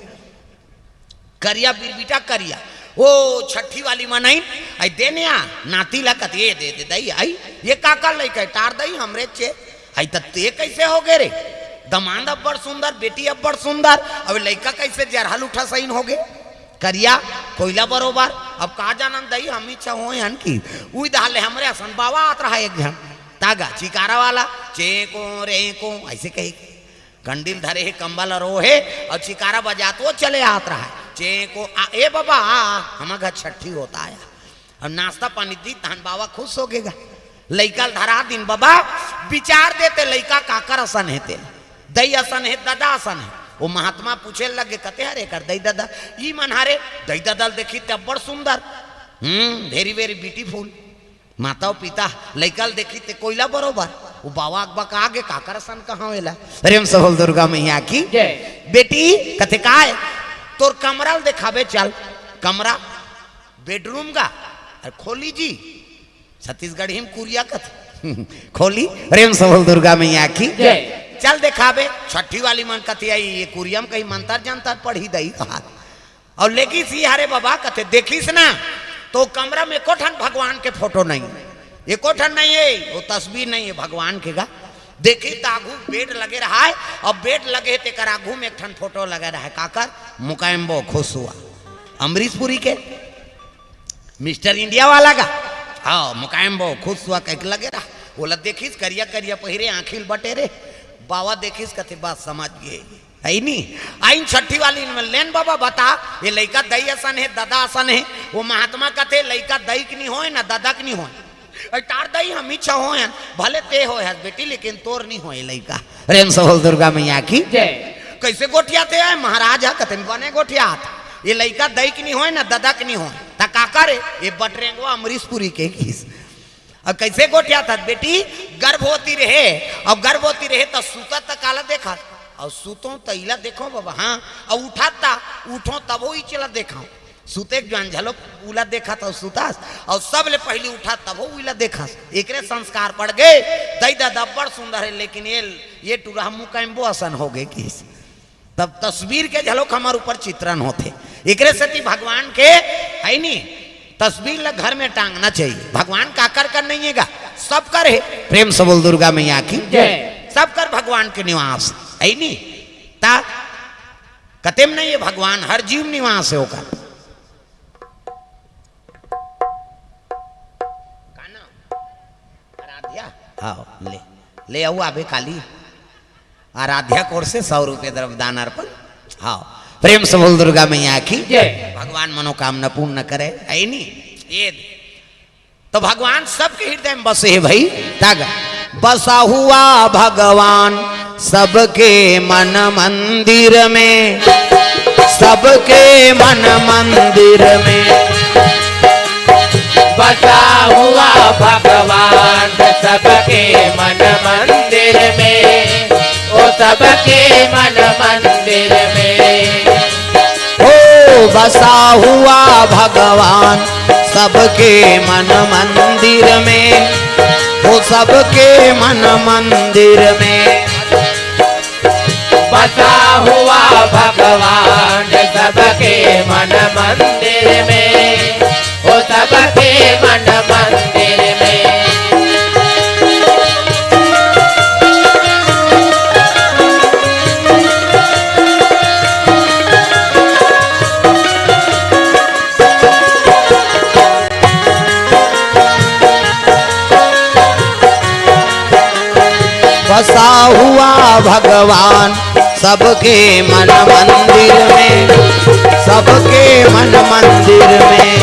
करिया बिरबिटा करिया, ओ छट्ठी वाली मन आइन, आई देने आ, नाती ला कथे, "ए दे दे दई, आई, ये काकर लइका हे?" "टार दई, हमरे चे।" "आई त ते कैसे हो गे रे? दमांद अब्बड़ सुंदर, बेटी अब्बड़ सुंदर, अब लइका कैसे जरहा लुठा सहीन हो गे?" करिया, कोइला बरोबर। अब का जानन दई, हम इच्छा होय हन कि उई दहा ले हमरे असन बावा आत रहा एक झन, तागा चिकारा वाला, "चेंको रेंको," ऐसे कही के कंडील धरे हे, कंबल अरो हे, अउ चिकारा बजात वो चले आत रहा, "चेंको आ, ए बाबा आ, आ, हमर घर छट्ठी होत आया।" अउ नाश्ता पानी दी, तहन बावा खुश हो गेगा। लइका ल धरा दिन बाबा, विचार देते लइका काकर असन हे ते। दई असन हे, ददा असन हे। वो महात्मा पूछे लगे, कथे, "हरे कर दई ददा, ई मन हरे?" दई ददा ल देखी ते अब्बड़ सुंदर, हम्म, very very beautiful। माता अउ पिता लइका ल देखी ते कोइला बरोबर। वो बावा अकबका आगे, "काकर असन कहां एला?" प्रेम से बोल दुर्गा मैया की। जय। बेटी, कथे, "काय? तोर कमरा ल देखाबे, चल।" कमरा, बेडरूम गा, अरे खोली जी, छत्तीसगढ़ी में कुरिया कथे। खोली, प्रेम से बोल दुर्गा मैया की। जय। चल देखाबे, छट्ठी वाली मन कथे, "आई, ये कुरिया में कहीं मंतर जंतर पढ़ी दई कहा।" अउ लेगिस ही, "हरे बाबा," कथे, "देखिस ना, तो कमरा में एको ठन भगवान के फोटो नहीं, एको ठन नहीं हे, वो तस्वीर नहीं हे भगवान के गा।" देखी त आगू बेड लगे रहा हे, अउ बेड लगे हे तेकर आगू में एक ठन फोटो लगे रहा हे, काकर? मुकायम्बो खुसुआ, अमरीशपुरी के। मिस्टर इंडिया वाला गा, हाँ, मुकायम्बो खुसुआ कहिके लगे रहा। ओला देखिस, करिया करिया पहिरे, आँखी ल बटेरे। बावा देखिस, कथे, "बस समझ गे।" हे नी? आइन छट्ठी वाली में, "लेन बाबा बता, ये लइका दई असन हे, ददा असन हे?" वो महात्मा कथे, "लइका दई के नी होय ना ददा के नी होय।" "अरे टार दई, हम इच्छा होय हन, भले ते होय हस बेटी, लेकिन तोर नी होय लइका।" प्रेम से बोल दुर्गा मैया की। जय। कैसे गोठियाथे हे महाराज, हा कथे बने गोठियात, "ये लइका दई के नी होय ना ददा के नी होय, त काकर हे?" "ये बटरेंगवा अमरीशपुरी के किस।" अब कैसे गोठियात हस बेटी, गर्भवती रहे, अब गर्भवती रहे त सुतत त काला देखत, अउ सुतो त इला देखो बाबा, हाँ, अउ उठत त उठो तभो इचला देखो। सुते के जुआन झलो उला देखत अउ सुतस, अउ सबले पहिली उठत तभो उला देखस। एकरे संस्कार पड़ गे, दई ददा अब्बड़ सुंदर हे, लेकिन ये, ये टुरा मुकायम्बो असन हो गे किस। तब तस्वीर के झलोक हमर ऊपर चित्रण होथे। एकरे सेती भगवान के, हे नी, तस्वीर ला घर में टांगना चाहिए। भगवान काकर कर नहीं हे गा, सब कर हे। प्रेम से बोल दुर्गा मैया की। जय। सब कर भगवान के निवास, हे नी? ता कतेम नहीं हे भगवान, हर जीव निवास हे ओकर। का नाम? आराध्या? हाँ, ले, ले आऊ आबे काली। आराध्या कोर से सौ रुपये द्रव्य दान अर्पण। हाँ, प्रेम से बोल दुर्गा मैया की। जय। भगवान मनोकामना पूर्ण करे, हे नी? ये तो भगवान सबके हृदय में बसे हे भाई। तग बसा हुआ भगवान सबके मन मंदिर में, सबके मन मंदिर में। बसा हुआ भगवान सबके मन मंदिर में, ओ सबके मन मंदिर में। ओ बसा हुआ भगवान सबके मन मंदिर में, ओ सबके मन मंदिर में। बसा हुआ भगवान सबके मन मंदिर में, ओ सबके मन मंदिर में। बसा हुआ भगवान सबके मन मंदिर में, सबके मन मंदिर में।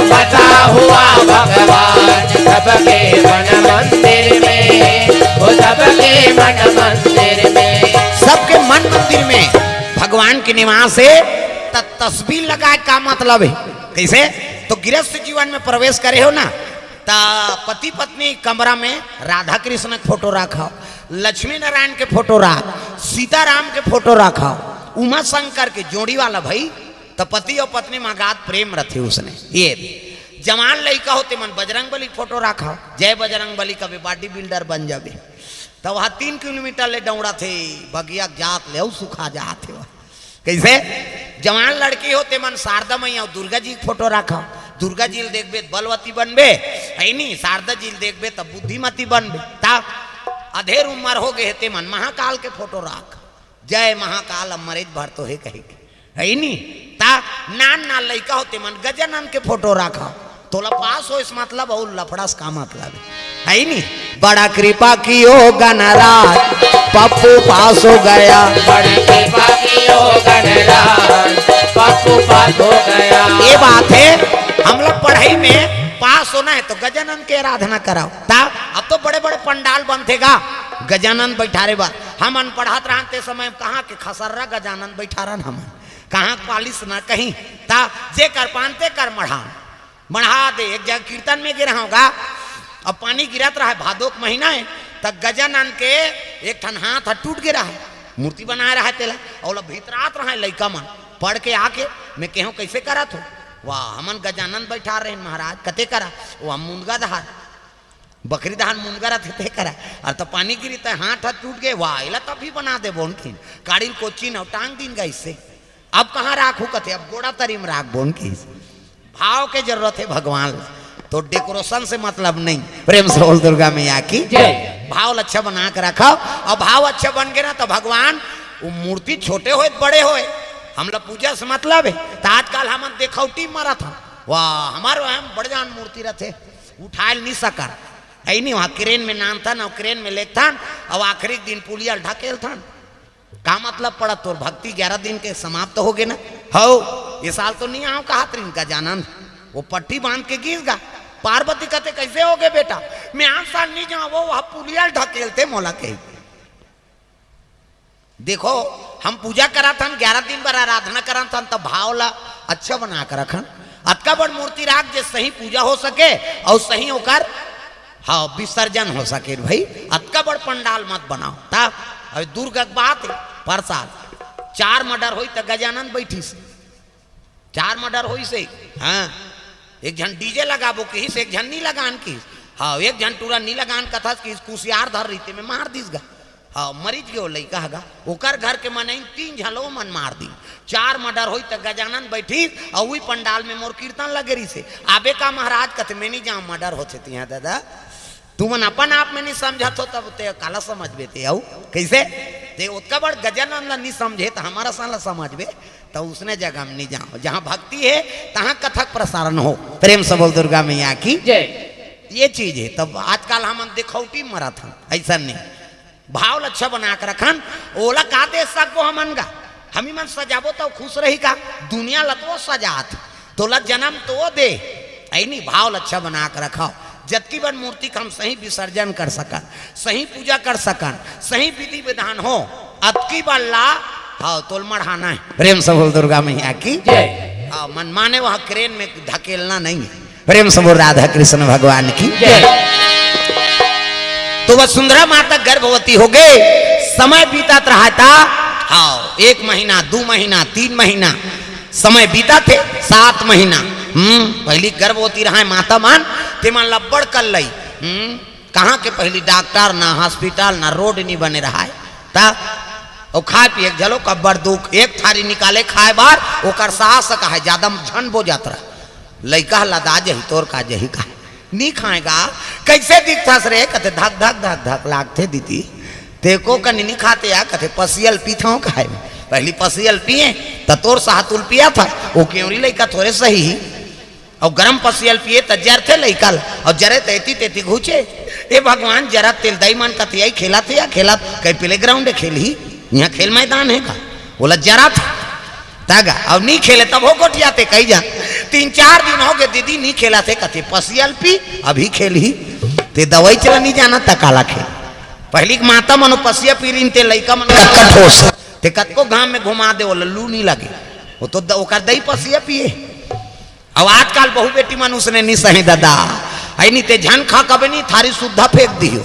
बसा हुआ भगवान सबके मन मंदिर में, ओ सबके मन मंदिर में। सबके मन मंदिर में भगवान के निवास हे। त तस्वीर लगाए का मतलब हे? कइसे? तो गृहस्थ जीवन में प्रवेश करे हो ना, त पति पत्नी कमरा में राधा कृष्ण के फोटो राखव, लक्ष्मी नारायण के फोटो राख, सीताराम के फोटो राखव, उमा शंकर के जोड़ी वाला भई, त पति अउ पत्नी म अगाध प्रेम रथे उसने। ये जवान लइका हो तेमन बजरंग बली के फोटो राखव, जय बजरंग बली कबे, body builder बन जाबे। त वहाँ तीन किलोमीटर ले दौड़त हे, बगिया के जात ले अउ सुखा जात हे। कइसे? जवान लड़की हो तेमन शारदा मैया अउ दुर्गा जी के फोटो राखव। दुर्गा जी ल देखबे त बलवती बनबे, हइ नी? शारदा जी ल देखबे त बुद्धिमती बनबे। त अधेर उमर हो गे हे तेमन महाकाल के फोटो राख, जय महाकाल, अब मरेच भर तो हे कहिके, हइ नी? त नान नान लइका हो तेमन गजानन के फोटो राखव। तोला पास होइस मतलब अउ लफड़ा से का मतलब हे? हइ नी? बड़ा कृपा कियो गणराज, पप्पू पास हो गया। बड़ी कृपा कियो गणराज, पप्पू पास हो गया। ये बात हे, हम लोग पढ़ई में पास होना हे त गजानन के आराधना करव। त अब तो बड़े बड़े पंडाल बनथे गा गजानन बइठारे बर। हमन पढ़त रहन ते समय कहाँ के खसर्रा गजानन बइठारन हमन, कहाँ के पालिस ना कहीं। त जेकर पान तेकर मढ़ा मढ़ा दे। एक जगह कीर्तन में गे रहंव गा, अब पानी गिरत रहय, भादो के महीना हे, त गजानन के एक ठन हाथ ह टूट गे रहय, मूर्ति बनाए रहय तेला, अउ ओला भितरात रहय लइका मन। पढ़ के आके मैं केहेंव, "कइसे करत हो?" "वाह, हमन गजानन बइठार रहेन महाराज।" "कते करा?" "वो हम मुनगा धार, बकरी धार मुनगा रथे ते करा।" "अरे त पानी गिरी त हाथ ह टूट गे।" "वाह, एला त अभी बना देबोन" कहिन। काड़ी ल कोची न टांग दीन गा अइसे। "अब कहाँ राखहूँ?" कथे, "अब गोड़ा तरी म राखबोन" कहिस। भाव के जरूरत हे भगवान ला, तो decoration से मतलब नहीं। प्रेम से बोल दुर्गा मैया की जय। भाव ला अच्छा बना के रखव, अउ भाव अच्छा बन गे ना त भगवान, वो मूर्ति छोटे होय बड़े होय, हमला पूजा से मतलब हे। त आजकल हमन देखौटी मरत हन, वाह, हमर वहम बड़ जान मूर्ति रथे, उठाय ल नहीं सकन, हइ नी? वहाँ crane में नानथन अउ crane में लेगथन अउ आखिरी दिन पुलिया ल ढकेलथन। का मतलब पड़ा तोर भक्ति ग्यारह दिन के समाप्त हो गे ना? हव, ये साल तो नहीं आंव कहत रहिन गजानन, वो पट्टी बांध के गिस गा। पार्वती कथे, "कइसे हो गे बेटा?" "मैं आन साल नहीं जांव, वो वह पुलिया ल ढकेलथे मोला," कही। देखो, हम पूजा करत हन, ग्यारह दिन बर आराधना करत हन, त भाव ला अच्छा बना के रखन। अतका बड़ मूर्ति राख जे सही पूजा हो सके अउ सही ओकर हाँ, विसर्जन हो सके भाई, अतका बड़ पंडाल मत बनाव। त अबे दुर्ग के बात हे, परसाल चार murder होई त गजानन बैठिस, चार murder होई से, हाँ, एक झन DJ लगाबो किहिस, एक झन नी लगान किहिस, हाँ, एक झन टूरा नी लगान कथस किहिस, कुसियार धर रहिते में मार दिस गा। हाँ, मरिच गे ओ लइका ह गा, ओकर घर के मनई तीन झन ल ओमन मार दीन। चार murder होई त गजानन बैठिस, अउ उही पंडाल में मोर कीर्तन लगे रहिसे। आबे का महाराज कथे, "मैं नी जांव, murder होथे तिहां दादा।" तुमन अपन आप में नी समझत हो, तब ते काला समझबे ते? अउ कइसे? ते ओतका बड़ गजानन ला नी समझे, त हमर असन ला समझबे? त उसने जगह हम नी जांव। जहां भक्ति हे, तहां कथा के प्रसारण हो। प्रेम से बोल दुर्गा मैया की। जय। ये चीज हे। तब आजकल हमन देखौटी मरत हन, अइसन नी। भाव ल अच्छा बना के रखन, ओला का दे सकबो हमन गा? हमी मन सजाबो त खुश रही का? दुनिया ल तो सजात, तोला जन्म तो दे। अइनी भाव ल अच्छा बना के रखव। जतकी बन मूर्ति के हम सही विसर्जन कर सकन, सही पूजा कर सकन, सही विधि विधान हो, अतकी बन ला, हाँ, तोल मढ़ाना हे। प्रेम से बोल दुर्गा मैया की। जय। हाँ, मन माने वहाँ crane में ढकेलना नहीं हे। प्रेम से बोल राधा कृष्ण भगवान की। जय। तो वसुंधरा माता गर्भवती हो गे, समय बीतत रहा था, हाँ, एक महीना, दू महीना, तीन महीना, समय बीतत हे, सात महीना। हम्म, पहली गर्भवती रहा हे माता मन, तेमन ला बड़ कल्लई, हम्म, कहाँ के पहली डॉक्टर, ना हॉस्पिटल, ना रोड नी बने रहाय। त ओ खाय पिए के झलो कब्बड़ दुख, एक थारी निकाले खाय बार, ओकर सास कहाय, "जादा झन बो जात रह, लइका ह लदा जही, तोर का जही?" कहाय, "नी खाय गा।" "कइसे दिखथस रे?" कथे, "धक धक धक धक लागथे दीदी।" "ते को कनी नी खाते या?" कथे, "पसियल पीथंव।" कहाय, "पहली पसियल पिए, त तोर सातुल पिया था, ओ केवरी लइका थोरे सही ही।" अउ गरम पसियल पिए त जरथे लइका ल, अउ जरे त एती तेती घुचे। ए भगवान, जरत तेल दई मन कतियाई खेलत हे या खेलत, कहीं प्लेग्राउंड हे खेलही, इहाँ खेल मैदान हे का? ओला जरत हे। तगा, अउ नी खेले तभो गोठियाथे कई जा। तीन चार दिन होगे दीदी नी खेलत हे, कथे पसियल पी, अभी खेलही। ते दवई चला नी जानत त काला खेल। पहिली के माता मनो पसिया पी रिन ते लइका मन कतका ठोस। ते कतको घाम में घुमा दे, ओला लू नी लगे। ओ तो द-, ओकर दई पसिया पिए। अउ आजकल बहू बेटी मन उसने नी सहे ददा। अई नी ते झन खा कबे नी, थारी सुद्धा फेंक दियो।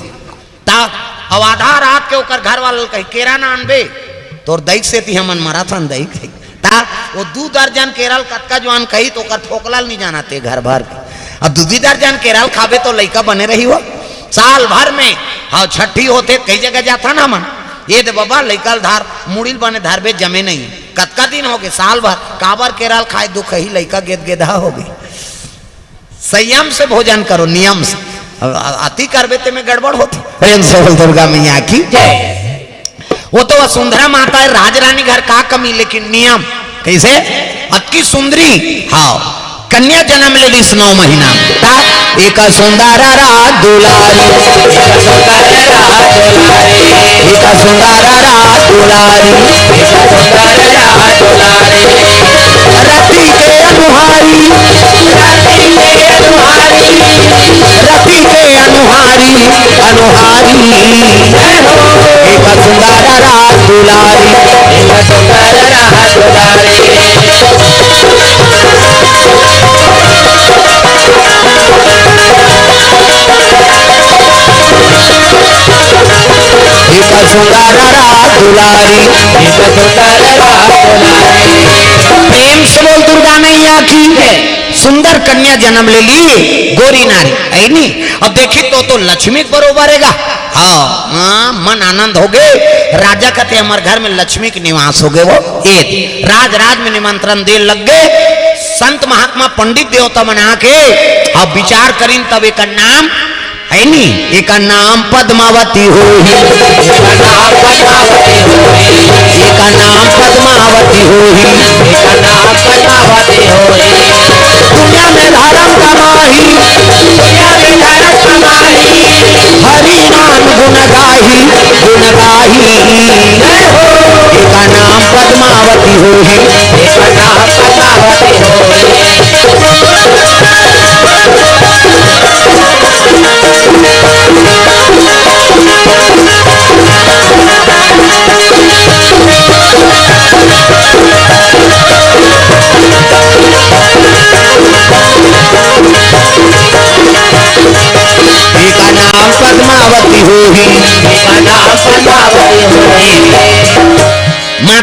त अउ आधा रात के ओकर घर वाला ल कही, "केरा ना आनबे?" "तोर दई सेती हमन मरत हन दई," कही। त ओ दू दर्जन केरा ल कतका जुवान कही त ओकर फोकला ल नी जानत हे घर भर के। अब दू दू दर्जन केरा ल खाबे त लइका बने रही हो। साल भर में, हाँ, छठी होथे कई जगह जाथन हमन। ए दे बबा, लइका ल धार, मुड़ी ल बने धरबे जमे नहीं। कतका दिन होगे? साल भर। काबर केरा ल खाय दुखही, लइका गेदगेदहा होगे। संयम से भोजन करो, नियम से। अब अ-, अति करबे ते में गड़बड़ होथे। प्रेम से बोल दुर्गा मैया की जय। ओ तो वसुंधरा माता हे, राजरानी घर का कमी, लेकिन नियम कइसे? अतकी सुंदरी, हाँ, कन्या जनम ले लिस नौ महीना में। त एक सुंदर रात दुलारी, एक सुंदर रात दुलारी, एक सुंदर रात दुलारी, एक सुंदर रात दुलारी। रति के अनुहारी, रति के अनुहारी, रति के अनुहारी, अनुहारी। एक सुंदर रात दुलारी, एक सुंदर रात दुलारी। एक सुंदर रात दुलारी, एक सुंदर रात दुलारी। प्रेम से बोल दुर्गा मैया की। सुंदर कन्या जनम ले ली, गोरी नारी, हे नी? अब देखी तो, तो लक्ष्मी के बरोबर हे गा। हाँ, हाँ, मन आनंद होगे। राजा कथे, "हमर घर में लक्ष्मी के निवास होगे वो।" ए राज, राज में निमंत्रण दे लग गे। संत महात्मा पंडित देवता मन आके अब विचार करिन, तब एकर नाम, हे नी, एकर नाम पद्मावती होही। एकर नाम पद्मावती होही। एकर नाम पद्मावती होही। एकर नाम पद्मावती होही। दुनिया में धर्म कमाही, दुनिया में धर्म कमाही, हरि नाम गुण गाही, गुण गाही। एकर नाम पद्मावती होही। एकर नाम पद्मावती होही। एकर नाम पद्मावती होही। एकर नाम पद्मावती